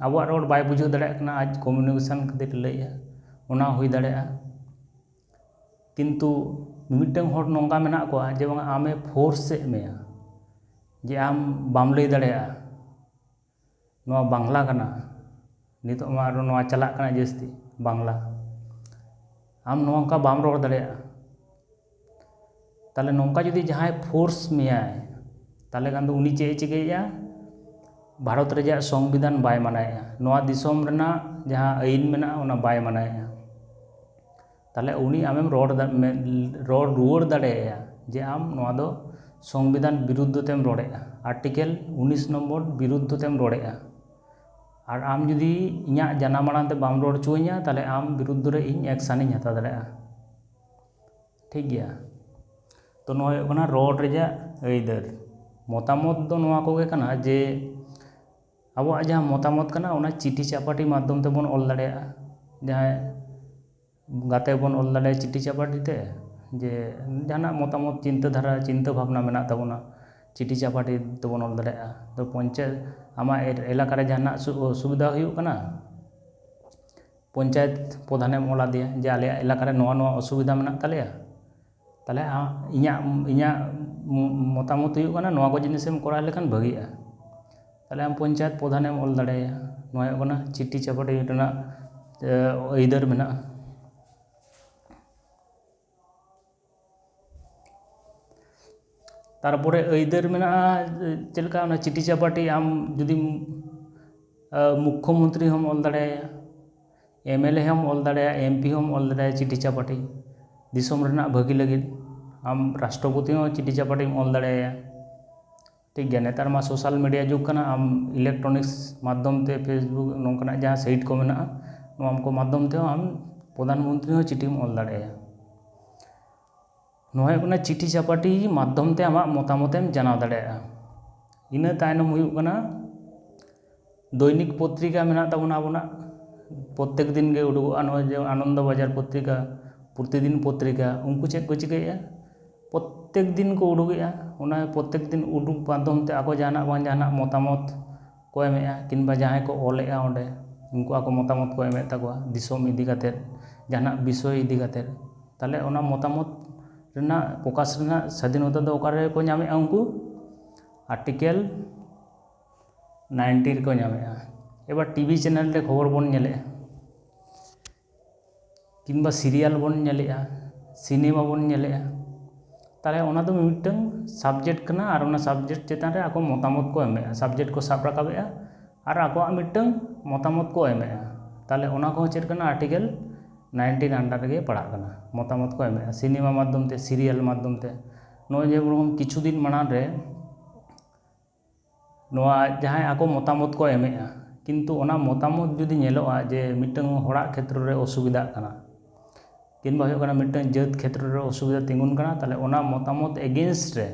ᱟᱵᱚᱣᱟᱜ ᱨᱚᱲ ᱵᱟᱭ ᱵᱩᱡᱷᱟᱹᱣ ᱫᱟᱲᱮᱭᱟᱜ ᱠᱟᱱᱟ, ᱟᱡ ᱠᱚᱢᱤᱭᱩᱱᱤᱠᱮᱥᱚᱱ ᱠᱷᱟᱹᱛᱤᱨ ᱮ ᱞᱟᱹᱭᱮᱜᱼᱟ, ᱚᱱᱟ ᱦᱩᱭ ᱫᱟᱲᱮᱭᱟᱜᱼᱟ᱾ ᱠᱤᱱᱛᱩ ᱢᱤᱢᱤᱫᱴᱟᱝ ᱦᱚᱲ ᱱᱚᱝᱠᱟ ᱢᱮᱱᱟᱜ ᱠᱚᱣᱟ ᱡᱮ ᱵᱟᱝ ᱟᱢᱮ ᱯᱷᱳᱨᱥ ᱮᱫ ᱢᱮᱭᱟ ᱡᱮ ᱟᱢ ᱵᱟᱢ ᱞᱟᱹᱭ ᱫᱟᱲᱮᱭᱟᱜᱼᱟ, ᱱᱚᱣᱟ ᱵᱟᱝᱞᱟ ᱠᱟᱱᱟ, ᱱᱤᱛᱚᱜ ᱢᱟ ᱟᱨᱚ ᱱᱚᱣᱟ ᱪᱟᱞᱟᱜ ᱠᱟᱱᱟ ᱡᱟᱹᱥᱛᱤ ᱵᱟᱝᱞᱟ, ᱟᱢ ᱱᱚᱝᱠᱟ ᱵᱟᱢ ᱨᱚᱲ ᱫᱟᱲᱮᱭᱟᱜᱼᱟ᱾ ᱛᱟᱦᱚᱞᱮ ᱱᱚᱝᱠᱟ ᱡᱩᱫᱤ ᱡᱟᱦᱟᱸᱭ ᱯᱷᱳᱨᱥ ᱢᱮᱭᱟᱭ, ᱛᱟᱦᱚᱞᱮ ᱠᱷᱟᱱ ᱫᱚ ᱩᱱᱤ ᱪᱮᱫ ᱮ ᱪᱤᱠᱟᱹᱭᱮᱫᱼᱟ? ᱵᱷᱟᱨᱚᱛ ᱨᱮᱭᱟᱜ ᱥᱚᱝᱵᱤᱫᱷᱟᱱ ᱵᱟᱭ ᱢᱟᱱᱟᱣᱮᱫᱼᱟ, ᱱᱚᱣᱟ ᱫᱤᱥᱚᱢ ᱨᱮᱱᱟᱜ ᱡᱟᱦᱟᱸ ᱟᱹᱭᱤᱱ ᱢᱮᱱᱟᱜᱼᱟ ᱚᱱᱟ ᱵᱟᱭ ᱢᱟᱱᱟᱣᱮᱫᱼᱟ᱾ ᱛᱟᱦᱚᱞᱮ ᱩᱱᱤ ᱟᱢᱮᱢ ᱨᱚᱲ ᱫᱟ-, ᱢᱮ-, ᱨᱚᱲ ᱨᱩᱣᱟᱹᱲ ᱫᱟᱲᱮᱭᱟᱭᱟ ᱡᱮ ᱟᱢ ᱱᱚᱣᱟ ᱫᱚ ᱥᱚᱝᱵᱤᱫᱷᱟᱱ ᱵᱤᱨᱩᱫᱽᱫᱷᱚ ᱛᱮᱢ ᱨᱚᱲᱮᱫᱼᱟ, ᱟᱨᱴᱤᱠᱮᱞ ᱩᱱᱤᱥ ᱱᱚᱢᱵᱚᱨ ᱵᱤᱨᱩᱫᱽᱫᱷᱚ ᱛᱮᱢ ᱨᱚᱲᱮᱫᱼᱟ᱾ ᱟᱨ ᱟᱢ ᱡᱩᱫᱤ ᱤᱧᱟᱹᱜ ᱡᱟᱱᱟᱢ ᱟᱲᱟᱝ ᱛᱮ ᱵᱟᱢ ᱨᱚᱲ ᱦᱚᱪᱚᱣᱟᱹᱧᱟ, ᱛᱟᱦᱚᱞᱮ ᱟᱢ ᱵᱤᱨᱩᱫᱽᱫᱷᱚ ᱨᱮ ᱤᱧ ᱮᱠᱥᱟᱱ ᱤᱧ ᱦᱟᱛᱟᱣ ᱫᱟᱲᱮᱭᱟᱜᱼᱟ᱾ ᱴᱷᱤᱠ ᱜᱮᱭᱟ, ᱛᱚ ᱱᱚᱣᱟ ᱦᱩᱭᱩᱜ ᱠᱟᱱᱟ ᱨᱚᱲ ᱨᱮᱭᱟᱜ ᱟᱹᱭᱫᱟᱹᱨ᱾ ᱢᱚᱛᱟᱢᱚᱛ ᱫᱚ ᱱᱚᱣᱟ ᱠᱚᱜᱮ ᱠᱟᱱᱟ ᱡᱮ ᱟᱵᱚᱣᱟᱜ ᱡᱟᱦᱟᱸ ᱢᱚᱛᱟᱢᱚᱛ ᱠᱟᱱᱟ, ᱚᱱᱟ ᱪᱤᱴᱷᱤ ᱪᱟᱯᱟᱴᱤ ᱢᱟᱫᱽᱫᱷᱚᱢ ᱛᱮᱵᱚᱱ ᱚᱞ ᱫᱟᱲᱮᱭᱟᱜᱼᱟ᱾ ᱡᱟᱦᱟᱸᱭ ᱜᱟᱛᱮ ᱵᱚᱱ ᱚᱞ ᱫᱟᱲᱮᱭᱟᱜᱼᱟ ᱪᱤᱴᱷᱤ ᱪᱟᱯᱟᱴᱤ ᱛᱮ, ᱡᱮ ᱡᱟᱦᱟᱱᱟᱜ ᱢᱚᱛᱟᱢᱚᱛ, ᱪᱤᱱᱛᱟᱹ ᱫᱷᱟᱨᱟ, ᱪᱤᱱᱛᱟᱹ ᱵᱷᱟᱵᱽᱱᱟ ᱢᱮᱱᱟᱜ ᱛᱟᱵᱚᱱᱟ, ᱪᱤᱴᱷᱤ ᱪᱟᱯᱟᱴᱤ ᱛᱮᱵᱚᱱ ᱚᱞ ᱫᱟᱲᱮᱭᱟᱜᱼᱟ᱾ ᱛᱚ ᱯᱚᱧᱪᱟᱭᱮᱛ, ᱟᱢᱟᱜ ᱮ-, ᱮᱞᱟᱠᱟ ᱨᱮ ᱡᱟᱦᱟᱱᱟᱜ ᱥᱩ-, ᱚᱥᱩᱵᱤᱫᱷᱟ ᱦᱩᱭᱩᱜ ᱠᱟᱱᱟ, ᱯᱚᱧᱪᱟᱭᱮᱛ ᱯᱨᱚᱫᱷᱟᱱᱮᱢ ᱚᱞ ᱟᱫᱮᱭᱟ ᱡᱮ ᱟᱞᱮᱭᱟᱜ ᱮᱞᱟᱠᱟ ᱨᱮ ᱱᱚᱣᱟ ᱱᱚᱣᱟ ᱚᱥᱩᱵᱤᱫᱷᱟ ᱢᱮᱱᱟᱜ ᱛᱟᱞᱮᱭᱟ, ᱛᱟᱦᱚᱞᱮ ᱟ-, ᱤᱧᱟᱹᱜ, ᱤᱧᱟᱹᱜ ᱢᱚ-, ᱢᱚᱛᱟᱢᱚᱛ ᱦᱩᱭᱩᱜ ᱠᱟᱱᱟ ᱱᱚᱣᱟ ᱠᱚ ᱡᱤᱱᱤᱥᱮᱢ ᱠᱚᱨᱟᱣ ᱞᱮᱠᱷᱟᱱ ᱵᱷᱟᱹᱜᱤᱜᱼᱟ᱾ ᱛᱟᱦᱚᱞᱮ ᱟᱢ ᱯᱚᱧᱪᱟᱭᱮᱛ ᱯᱨᱚᱫᱷᱟᱱᱮᱢ ᱚᱞ ᱫᱟᱲᱮᱭᱟᱭᱟ᱾ ᱱᱚᱣᱟ ᱦᱩᱭᱩᱜ ᱠᱟᱱᱟ ᱪᱤᱴᱷᱤ ᱪᱟᱯᱟᱴᱤ ᱨᱮᱱᱟᱜ, ᱮ, ᱟᱹᱭᱫᱟᱹᱨ ᱢᱮᱱᱟᱜᱼᱟ᱾ ᱛᱟᱨᱯᱚᱨᱮ ᱟᱹᱭᱫᱟᱹᱨ ᱢᱮᱱᱟᱜᱼᱟ, ᱪᱮᱫ ᱞᱮᱠᱟ ᱚᱱᱟ ᱪᱤᱴᱷᱤ ᱪᱟᱯᱟᱴᱤ ᱟᱢ ᱡᱩᱫᱤᱢ, ᱮ, ᱢᱩᱠᱠᱷᱚ ᱢᱚᱱᱛᱨᱤ ᱦᱚᱸᱢ ᱚᱞ ᱫᱟᱲᱮᱭᱟᱭᱟ, ᱮᱢ ᱮᱞ ᱮ ᱦᱚᱸᱢ ᱚᱞ ᱫᱟᱲᱮᱭᱟᱜᱼᱟ, ᱮᱢ ᱯᱤ ᱦᱚᱸᱢ ᱚᱞ ᱫᱟᱲᱮᱭᱟᱜᱼᱟ ᱪᱤᱴᱷᱤ ᱪᱟᱯᱟᱴᱤ ᱫᱤᱥᱚᱢ ᱨᱮᱱᱟᱜ ᱵᱷᱟᱹᱜᱤ ᱞᱟᱹᱜᱤᱫ᱾ ᱟᱢ ᱨᱟᱥᱴᱨᱚᱯᱚᱛᱤ ᱦᱚᱸ ᱪᱤᱴᱷᱤ ᱪᱟᱯᱟᱴᱤᱢ ᱚᱞ ᱫᱟᱲᱮᱭᱟᱭᱟ᱾ ᱴᱷᱤᱠ ᱜᱮᱭᱟ, ᱱᱮᱛᱟᱨ ᱢᱟ social media ᱡᱩᱜᱽ ᱠᱟᱱᱟ, ᱟᱢ electronics ᱢᱟᱫᱽᱫᱷᱚᱢ ᱛᱮ, Facebook, ᱱᱚᱝᱠᱟᱱᱟᱜ ᱡᱟᱦᱟᱸ site ᱠᱚ ᱢᱮᱱᱟᱜᱼᱟ, ᱱᱚᱣᱟ ᱠᱚ ᱢᱟᱫᱽᱫᱷᱚᱢ ᱛᱮᱦᱚᱸ ᱟᱢ ᱯᱨᱚᱫᱷᱟᱱ ᱢᱚᱱᱛᱨᱤ ᱦᱚᱸ ᱪᱤᱴᱷᱤᱢ ᱚᱞ ᱫᱟᱲᱮᱭᱟᱭᱟ᱾ ᱱᱚᱣᱟ ᱦᱩᱭᱩᱜ ᱠᱟᱱᱟ ᱪᱤᱴᱷᱤ ᱪᱟᱯᱟᱴᱤ ᱢᱟᱫᱽᱫᱷᱚᱢ ᱛᱮ ᱟᱢᱟᱜ ᱢᱚᱛᱟᱢᱚᱛᱮᱢ ᱡᱟᱱᱟᱣ ᱫᱟᱲᱮᱭᱟᱜᱼᱟ᱾ ᱤᱱᱟᱹ ᱛᱟᱭᱱᱚᱢ ᱦᱩᱭᱩᱜ ᱠᱟᱱᱟ ᱫᱳᱭᱱᱤᱠ ᱯᱚᱛᱨᱤᱠᱟ ᱢᱮᱱᱟᱜ ᱛᱟᱵᱚᱱᱟ ᱟᱵᱚᱱᱟᱜ, ᱯᱨᱚᱛᱮᱠ ᱫᱤᱱ ᱜᱮ ᱩᱰᱩᱠᱚᱜᱼᱟ᱾ ᱱᱚᱜᱼᱚᱭ ᱡᱮ ᱟᱱᱚᱱᱫᱚ ᱵᱟᱡᱟᱨ ᱯᱚᱛᱨᱤᱠᱟ, ᱯᱨᱚᱛᱤᱫᱤᱱ ᱯᱚᱛᱨᱤᱠᱟ, ᱩᱱᱠᱩ ᱪᱮᱫ ᱠᱚ ᱪᱤᱠᱟᱹᱭᱮᱫᱼᱟ? ᱯᱨᱚᱛᱮᱠ ᱫᱤᱱ ᱠᱚ ᱩᱰᱩᱠᱮᱫᱼᱟ᱾ ᱚᱱᱟ ᱯᱨᱚᱛᱮᱠ ᱫᱤᱱ ᱩᱰᱩᱠ ᱢᱟᱫᱽᱫᱷᱚᱢ ᱛᱮ ᱟᱠᱚ ᱡᱟᱦᱟᱱᱟᱜ ᱵᱟᱝ ᱡᱟᱦᱟᱱᱟᱜ ᱢᱚᱛᱟᱢᱚᱛ ᱠᱚ ᱮᱢᱮᱫᱼᱟ, ᱠᱤᱝᱵᱟ ᱡᱟᱦᱟᱸᱭ ᱠᱚ ᱚᱞᱮᱫᱼᱟ ᱚᱸᱰᱮ, ᱩᱱᱠᱩ ᱟᱠᱚ ᱢᱚᱛᱟᱢᱚᱛ ᱠᱚ ᱮᱢᱮᱫ ᱛᱟᱠᱚᱣᱟ ᱫᱤᱥᱚᱢ ᱤᱫᱤ ᱠᱟᱛᱮᱫ, ᱡᱟᱦᱟᱱᱟᱜ ᱵᱤᱥᱚᱭ ᱤᱫᱤ ᱠᱟᱛᱮᱫ᱾ ᱛᱟᱦᱚᱞᱮ ᱚᱱᱟ ᱢᱚᱛᱟᱢᱚᱛ ᱨᱮᱱᱟᱜ ᱯᱨᱚᱠᱟᱥ ᱨᱮᱱᱟᱜ ᱥᱟᱫᱷᱤᱱᱚᱛᱟ ᱫᱚ ᱚᱠᱟᱨᱮ ᱠᱚ ᱧᱟᱢᱮᱫᱼᱟ ᱩᱱᱠᱩ? Article nineteen ᱨᱮᱠᱚ ᱧᱟᱢᱮᱫᱼᱟ᱾ ᱮᱵᱟᱨ TV channel ᱨᱮ ᱠᱷᱚᱵᱚᱨ ᱵᱚᱱ ᱧᱮᱞᱮᱫᱼᱟ, ᱠᱤᱝᱵᱟ serial ᱵᱚᱱ ᱧᱮᱞᱮᱫᱼᱟ, ᱥᱤᱱᱮᱢᱟ ᱵᱚᱱ ᱧᱮᱞᱮᱫᱼᱟ, ᱛᱟᱦᱚᱞᱮ ᱚᱱᱟ ᱫᱚ ᱢᱤᱫᱴᱟᱝ subject ᱠᱟᱱᱟ ᱟᱨ ᱚᱱᱟ subject ᱪᱮᱛᱟᱱ ᱨᱮ ᱟᱠᱚ ᱢᱚᱛᱟᱢᱚᱛ ᱠᱚ ᱮᱢᱮᱫᱼᱟ᱾ Subject ᱠᱚ ᱥᱟᱵ ᱨᱟᱠᱟᱵᱮᱫᱼᱟ ᱟᱨ ᱟᱠᱚᱣᱟᱜ ᱢᱤᱫᱴᱟᱝ ᱢᱚᱛᱟᱢᱚᱛ ᱠᱚ ᱮᱢᱮᱫᱼᱟ᱾ ᱛᱟᱦᱚᱞᱮ ᱚᱱᱟ ᱠᱚᱦᱚᱸ ᱪᱮᱫ ᱠᱟᱱᱟ? Article nineteen under ᱨᱮᱜᱮ ᱯᱟᱲᱟᱜ ᱠᱟᱱᱟ᱾ ᱢᱚᱛᱟᱢᱚᱛ ᱠᱚ ᱮᱢᱮᱫᱼᱟ ᱥᱤᱱᱮᱢᱟ ᱢᱟᱫᱽᱫᱷᱚᱢ ᱛᱮ, serial ᱢᱟᱫᱽᱫᱷᱚᱢ ᱛᱮ᱾ ᱱᱚᱜᱼᱚᱭ ᱡᱮᱢᱚᱱ ᱠᱤᱪᱷᱩ ᱫᱤᱱ ᱢᱟᱲᱟᱝ ᱨᱮ ᱱᱚᱣᱟ ᱡᱟᱦᱟᱸᱭ ᱟᱠᱚ ᱢᱚᱛᱟᱢᱚᱛ ᱠᱚ ᱮᱢᱮᱫᱼᱟ, ᱠᱤᱱᱛᱩ ᱚᱱᱟ ᱢᱚᱛᱟᱢᱚᱛ ᱡᱩᱫᱤ ᱧᱮᱞᱚᱜᱼᱟ ᱡᱮ ᱢᱤᱫᱴᱟᱝ ᱦᱚᱲᱟᱜ ᱠᱷᱮᱛᱨᱚ ᱨᱮ ᱚᱥᱩᱵᱤᱫᱷᱟᱜ ᱠᱟᱱᱟ, ᱠᱤᱝᱵᱟ ᱦᱩᱭᱩᱜ ᱠᱟᱱᱟ ᱢᱤᱫᱴᱟᱝ ᱡᱟᱹᱛ ᱠᱷᱮᱛᱨᱚ ᱨᱮ ᱚᱥᱩᱵᱤᱫᱷᱟ ᱛᱤᱸᱜᱩᱱ ᱠᱟᱱᱟ, ᱛᱟᱦᱚᱞᱮ ᱚᱱᱟ ᱢᱚᱛᱟᱢᱚᱛ against ᱨᱮ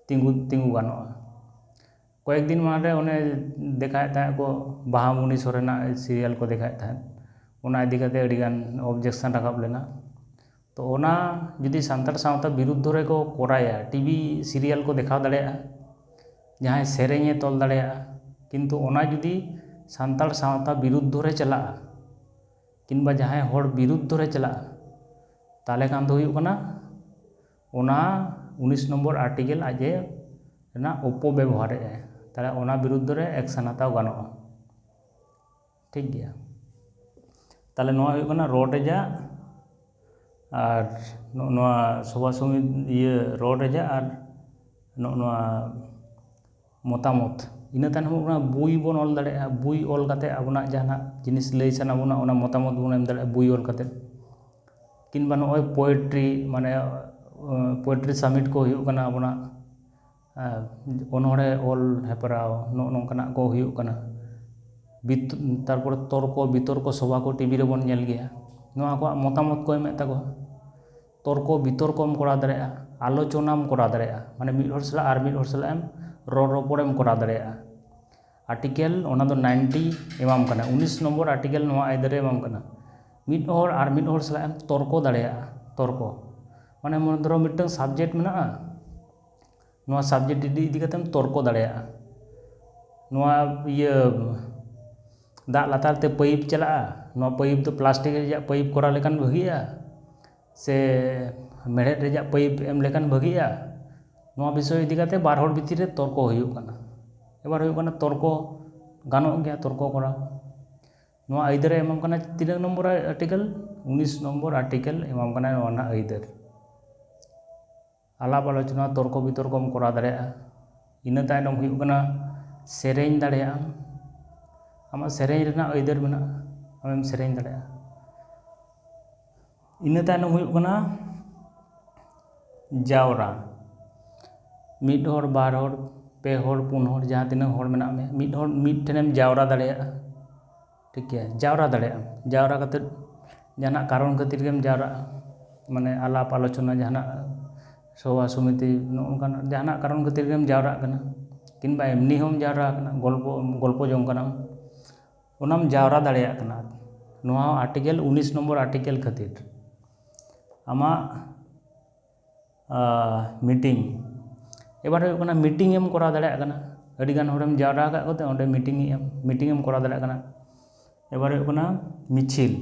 ᱛᱤᱸᱜᱩ, ᱛᱤᱸᱜᱩ ᱜᱟᱱᱚᱜᱼᱟ᱾ ᱠᱚᱭᱮᱠ ᱫᱤᱱ ᱢᱟᱲᱟᱝ ᱨᱮ ᱚᱱᱮ ᱫᱮᱠᱷᱟᱣᱮᱫ ᱛᱟᱦᱮᱸᱫ ᱠᱚ, ᱵᱟᱦᱟᱢᱩᱱᱤ ᱥᱚᱨᱮᱱᱟᱜ ᱥᱤᱨᱤᱭᱟᱞ ᱠᱚ ᱫᱮᱠᱷᱟᱣᱮᱫ ᱛᱟᱦᱮᱸᱫ, ᱚᱱᱟ ᱤᱫᱤ ᱠᱟᱛᱮ ᱟᱹᱰᱤᱜᱟᱱ ᱚᱵᱡᱮᱠᱥᱚᱱ ᱨᱟᱠᱟᱵ ᱞᱮᱱᱟ᱾ ᱛᱚ ᱚᱱᱟ ᱡᱩᱫᱤ ᱥᱟᱱᱛᱟᱲ ᱥᱟᱶᱛᱟ ᱵᱤᱨᱩᱫᱽᱫᱷᱚ ᱨᱮᱠᱚ ᱠᱚᱨᱟᱭᱟ, ᱴᱤᱵᱷᱤ ᱥᱤᱨᱤᱭᱟᱞ ᱠᱚ ᱫᱮᱠᱷᱟᱣ ᱫᱟᱲᱮᱭᱟᱜᱼᱟ, ᱡᱟᱦᱟᱸᱭ ᱥᱮᱨᱮᱧᱮ ᱛᱚᱞ ᱫᱟᱲᱮᱭᱟᱜᱼᱟ, ᱠᱤᱱᱛᱩ ᱚᱱᱟ ᱡᱩᱫᱤ ᱥᱟᱱᱛᱟᱲ ᱥᱟᱶᱛᱟ ᱵᱤᱨᱩᱫᱽᱫᱷᱚ ᱨᱮ ᱪᱟᱞᱟᱜᱼᱟ, ᱠᱤᱝᱵᱟ ᱡᱟᱦᱟᱸᱭ ᱦᱚᱲ ᱵᱤᱨᱩᱫᱽᱫᱷᱚ ᱨᱮ ᱪᱟᱞᱟᱜᱼᱟ, ᱛᱟᱦᱚᱞᱮ ᱠᱷᱟᱱ ᱫᱚ ᱦᱩᱭᱩᱜ ᱠᱟᱱᱟ ᱚᱱᱟ ᱩᱱᱤᱥ ᱱᱚᱢᱵᱚᱨ ᱟᱨᱴᱤᱠᱮᱞ ᱟᱡ ᱮ ᱨᱮᱱᱟᱜ ᱚᱯᱚᱵᱮᱵᱚᱦᱟᱨᱮᱫᱼᱟᱭ, ᱛᱟᱦᱚᱞᱮ ᱚᱱᱟ ᱵᱤᱨᱩᱫᱽᱫᱷᱚ ᱨᱮ ᱮᱠᱥᱮᱱ ᱦᱟᱛᱟᱣ ᱜᱟᱱᱚᱜᱼᱟ᱾ ᱴᱷᱤᱠ ᱜᱮᱭᱟ, ᱛᱟᱦᱚᱞᱮ ᱱᱚᱣᱟ ᱦᱩᱭᱩᱜ ᱠᱟᱱᱟ ᱨᱚᱲ ᱨᱮᱭᱟᱜ ᱟᱨ ᱱᱚᱜᱼᱚ ᱱᱚᱣᱟ ᱥᱚᱵᱷᱟ ᱥᱚᱢᱤ ᱤᱭᱟᱹ ᱨᱚᱲ ᱨᱮᱭᱟᱜ ᱟᱨ ᱱᱚᱜᱼᱚ ᱱᱚᱣᱟ ᱢᱚᱛᱟᱢᱚᱛ᱾ ᱤᱱᱟᱹ ᱛᱟᱭᱱᱚᱢ ᱦᱩᱭᱩᱜ ᱠᱟᱱᱟ ᱵᱳᱭ ᱵᱚᱱ ᱚᱞ ᱫᱟᱲᱮᱭᱟᱜᱼᱟ, ᱵᱳᱭ ᱚᱞ ᱠᱟᱛᱮ ᱟᱵᱚᱱᱟᱜ ᱡᱟᱦᱟᱱᱟᱜ ᱡᱤᱱᱤᱥ ᱞᱟᱹᱭ ᱥᱟᱱᱟ ᱵᱚᱱᱟ, ᱚᱱᱟ ᱢᱚᱛᱟᱢᱚᱛ ᱵᱚᱱ ᱮᱢ ᱫᱟᱲᱮᱭᱟᱜᱼᱟ ᱵᱳᱭ ᱚᱞ ᱠᱟᱛᱮ᱾ ᱠᱤᱝᱵᱟ ᱱᱚᱜᱼᱚᱭ ᱯᱳᱭᱮᱴᱨᱤ, ᱢᱟᱱᱮ ᱯᱳᱭᱮᱴᱨᱤ ᱥᱟᱢᱤᱴ ᱠᱚ ᱦᱩᱭᱩᱜ ᱠᱟᱱᱟ ᱟᱵᱚᱱᱟᱜ, ᱟᱨ ᱚᱱᱚᱬᱦᱮ ᱚᱞ ᱦᱮᱯᱨᱟᱣ, ᱱᱚᱜᱼᱚ ᱱᱚᱝᱠᱟᱱᱟᱜ ᱠᱚ ᱦᱩᱭᱩᱜ ᱠᱟᱱᱟ᱾ ᱵᱤᱛ-, ᱛᱟᱨᱯᱚᱨᱮ ᱛᱚᱨᱠᱚ ᱵᱤᱛᱚᱨᱠᱚ ᱥᱚᱵᱷᱟ ᱠᱚ ᱴᱤᱵᱷᱤ ᱨᱮᱵᱚᱱ ᱧᱮᱞ ᱜᱮᱭᱟ, ᱱᱚᱣᱟ ᱠᱚᱣᱟᱜ ᱢᱚᱛᱟᱢᱚᱛ ᱠᱚ ᱮᱢᱮᱫ ᱛᱟᱠᱚᱣᱟ᱾ ᱛᱚᱨᱠᱚ ᱵᱤᱛᱚᱨᱠᱚᱢ ᱠᱚᱨᱟᱣ ᱫᱟᱲᱮᱭᱟᱜᱼᱟ, ᱟᱞᱳᱪᱚᱱᱟᱢ ᱠᱚᱨᱟᱣ ᱫᱟᱲᱮᱭᱟᱜᱼᱟ, ᱢᱟᱱᱮ ᱢᱤᱫ ᱦᱚᱲ ᱥᱟᱞᱟᱜ ᱟᱨ ᱢᱤᱫ ᱦᱚᱲ ᱥᱟᱞᱟᱜ ᱮᱢ ᱨᱚᱲ ᱨᱚᱯᱚᱲᱮᱢ ᱠᱚᱨᱟᱣ ᱫᱟᱲᱮᱭᱟᱜᱼᱟ᱾ ᱟᱨᱴᱤᱠᱮᱞ ᱚᱱᱟ ᱫᱚ ᱱᱟᱭᱤᱱᱴᱤ ᱮᱢᱟᱢ ᱠᱟᱱᱟ, ᱩᱱᱤᱥ ᱱᱚᱢᱵᱚᱨ ᱟᱨᱴᱤᱠᱮᱞ ᱱᱚᱣᱟ ᱟᱹᱭᱫᱟᱹᱨᱮ ᱮᱢᱟᱢ ᱠᱟᱱᱟ᱾ ᱢᱤᱫ ᱦᱚᱲ ᱟᱨ ᱢᱤᱫ ᱦᱚᱲ ᱥᱟᱞᱟᱜ ᱮᱢ ᱛᱚᱨᱠᱚ ᱫᱟᱲᱮᱭᱟᱜᱼᱟ᱾ ᱛᱚᱨᱠᱚ ᱢᱟᱱᱮ ᱢᱚᱱᱮ ᱫᱷᱚᱨᱚ ᱢᱤᱫᱴᱟᱝ ᱥᱟᱵᱡᱮᱠᱴ ᱢᱮᱱᱟᱜᱼᱟ, ᱱᱚᱣᱟ ᱥᱟᱵᱡᱮᱠᱴ ᱤᱫᱤ ᱤᱫᱤ ᱠᱟᱛᱮᱢ ᱛᱚᱨᱠᱚ ᱫᱟᱲᱮᱭᱟᱜᱼᱟ᱾ ᱱᱚᱣᱟ ᱤᱭᱟᱹ ᱫᱟᱜ ᱞᱟᱛᱟᱨ ᱛᱮ ᱯᱟᱭᱤᱯ ᱪᱟᱞᱟᱜᱼᱟ, ᱱᱚᱣᱟ ᱯᱟᱭᱤᱯ ᱫᱚ ᱯᱞᱟᱥᱴᱤᱠ ᱨᱮᱭᱟᱜ ᱯᱟᱭᱤᱯ ᱠᱚᱨᱟᱣ ᱞᱮᱠᱷᱟᱱ ᱵᱷᱟᱹᱜᱤᱜᱼᱟ ᱥᱮ ᱢᱮᱲᱦᱮᱫ ᱨᱮᱭᱟᱜ ᱯᱟᱭᱤᱯ ᱮᱢ ᱞᱮᱠᱷᱟᱱ ᱵᱷᱟᱹᱜᱤᱜᱼᱟ? ᱱᱚᱣᱟ ᱵᱤᱥᱚᱭ ᱤᱫᱤ ᱠᱟᱛᱮ ᱵᱟᱨ ᱦᱚᱲ ᱵᱷᱤᱛᱤᱨ ᱨᱮ ᱛᱚᱨᱠᱚ ᱦᱩᱭᱩᱜ ᱠᱟᱱᱟ᱾ ᱮᱵᱟᱨ ᱦᱩᱭᱩᱜ ᱠᱟᱱᱟ ᱛᱚᱨᱠᱚ ᱜᱟᱱᱚᱜ ᱜᱮᱭᱟ, ᱛᱚᱨᱠᱚ ᱠᱚᱨᱟᱣ᱾ ᱱᱚᱣᱟ ᱟᱹᱭᱫᱟᱹᱨᱮ ᱮᱢᱟᱢ ᱠᱟᱱᱟ ᱛᱤᱱᱟᱹᱜ ᱱᱚᱢᱵᱚᱨ ᱟᱨᱴᱤᱠᱮᱞ? ᱩᱱᱤᱥ ᱱᱚᱢᱵᱚᱨ ᱟᱨᱴᱤᱠᱮᱞ ᱮᱢᱟᱢ ᱠᱟᱱᱟ ᱱᱚᱣᱟ ᱨᱮᱱᱟᱜ ᱟᱹᱭᱫᱟᱹᱨ᱾ ᱟᱞᱟᱯ ᱟᱞᱳᱪᱚᱱᱟ, ᱛᱚᱨᱠᱚ ᱵᱤᱛᱚᱨᱠᱚᱢ ᱠᱚᱨᱟᱣ ᱫᱟᱲᱮᱭᱟᱜᱼᱟ᱾ ᱤᱱᱟᱹ ᱛᱟᱭᱱᱚᱢ ᱦᱩᱭᱩᱜ ᱠᱟᱱᱟ ᱥᱮᱨᱮᱧ ᱫᱟᱲᱮᱭᱟᱜ ᱟᱢ᱾ ᱟᱢᱟᱜ ᱥᱮᱨᱮᱧ ᱨᱮᱱᱟᱜ ᱟᱹᱭᱫᱟᱹᱨ ᱢᱮᱱᱟᱜᱼᱟ, ᱟᱢᱮᱢ ᱥᱮᱨᱮᱧ ᱫᱟᱲᱮᱭᱟᱜᱼᱟ᱾ ᱤᱱᱟᱹ ᱛᱟᱭᱱᱚᱢ ᱦᱩᱭᱩᱜ ᱠᱟᱱᱟ ᱡᱟᱣᱨᱟ᱾ ᱢᱤᱫ ᱦᱚᱲ, ᱵᱟᱨ ᱦᱚᱲ, ᱯᱮ ᱦᱚᱲ, ᱯᱩᱱ ᱦᱚᱲ, ᱡᱟᱦᱟᱸ ᱛᱤᱱᱟᱹᱜ ᱦᱚᱲ ᱢᱮᱱᱟᱜ ᱢᱮᱭᱟ, ᱢᱤᱫ ᱦᱚᱲ ᱢᱤᱫ ᱴᱷᱮᱱᱮᱢ ᱡᱟᱣᱨᱟ ᱫᱟᱲᱮᱭᱟᱜᱼᱟ᱾ ᱴᱷᱤᱠ ᱜᱮᱭᱟ, ᱡᱟᱣᱨᱟ ᱫᱟᱲᱮᱭᱟᱜ ᱟᱢ᱾ ᱡᱟᱣᱨᱟ ᱠᱟᱛᱮᱫ ᱡᱟᱦᱟᱱᱟᱜ ᱠᱟᱨᱚᱱ ᱠᱷᱟᱹᱛᱤᱨ ᱜᱮᱢ ᱡᱟᱣᱨᱟᱜᱼᱟ, ᱢᱟᱱᱮ ᱟᱞᱟᱯ ᱟᱞᱳᱪᱚᱱᱟ, ᱡᱟᱦᱟᱱᱟᱜ ᱥᱚᱵᱷᱟ ᱥᱚᱢᱤᱛᱤ, ᱱᱚᱜᱼᱚ ᱱᱚᱝᱠᱟᱱᱟᱜ ᱡᱟᱦᱟᱱᱟᱜ ᱠᱟᱨᱚᱱ ᱠᱷᱟᱹᱛᱤᱨ ᱜᱮᱢ ᱡᱟᱣᱨᱟᱜ ᱠᱟᱱᱟ, ᱠᱤᱝᱵᱟ ᱮᱢᱱᱤ ᱦᱚᱸᱢ ᱡᱟᱣᱨᱟ ᱟᱠᱟᱱᱟ, ᱜᱚᱞᱯᱚ ᱜᱚᱞᱯᱚ ᱡᱚᱝ ᱠᱟᱱᱟᱢ, ᱚᱱᱟᱢ ᱡᱟᱣᱨᱟ ᱫᱟᱲᱮᱭᱟᱜ ᱠᱟᱱᱟ᱾ ᱱᱚᱣᱟ ᱦᱚᱸ ᱟᱨᱴᱤᱠᱮᱞ ᱩᱱᱤᱥ ᱱᱚᱢᱵᱚᱨ ᱟᱨᱴᱤᱠᱮᱞ ᱠᱷᱟᱹᱛᱤᱨ ᱟᱢᱟᱜ ᱢᱤᱴᱤᱝ᱾ ᱮᱵᱟᱨ ᱦᱩᱭᱩᱜ ᱠᱟᱱᱟ, ᱢᱤᱴᱤᱝ ᱮᱢ ᱠᱚᱨᱟᱣ ᱫᱟᱲᱮᱭᱟᱜ ᱠᱟᱱᱟ᱾ ᱟᱹᱰᱤᱜᱟᱱ ᱦᱚᱲᱮᱢ ᱡᱟᱣᱨᱟ ᱟᱠᱟᱫ ᱠᱚᱛᱮ ᱚᱸᱰᱮ ᱢᱤᱴᱤᱝ ᱮᱢ ᱢᱤᱴᱤᱝ ᱮᱢ ᱠᱚᱨᱟᱣ ᱫᱟᱲᱮᱭᱟᱜ ᱠᱟᱱᱟ᱾ ᱮᱵᱟᱨ ᱦᱩᱭᱩᱜ ᱠᱟᱱᱟ ᱢᱤᱪᱷᱤᱞ᱾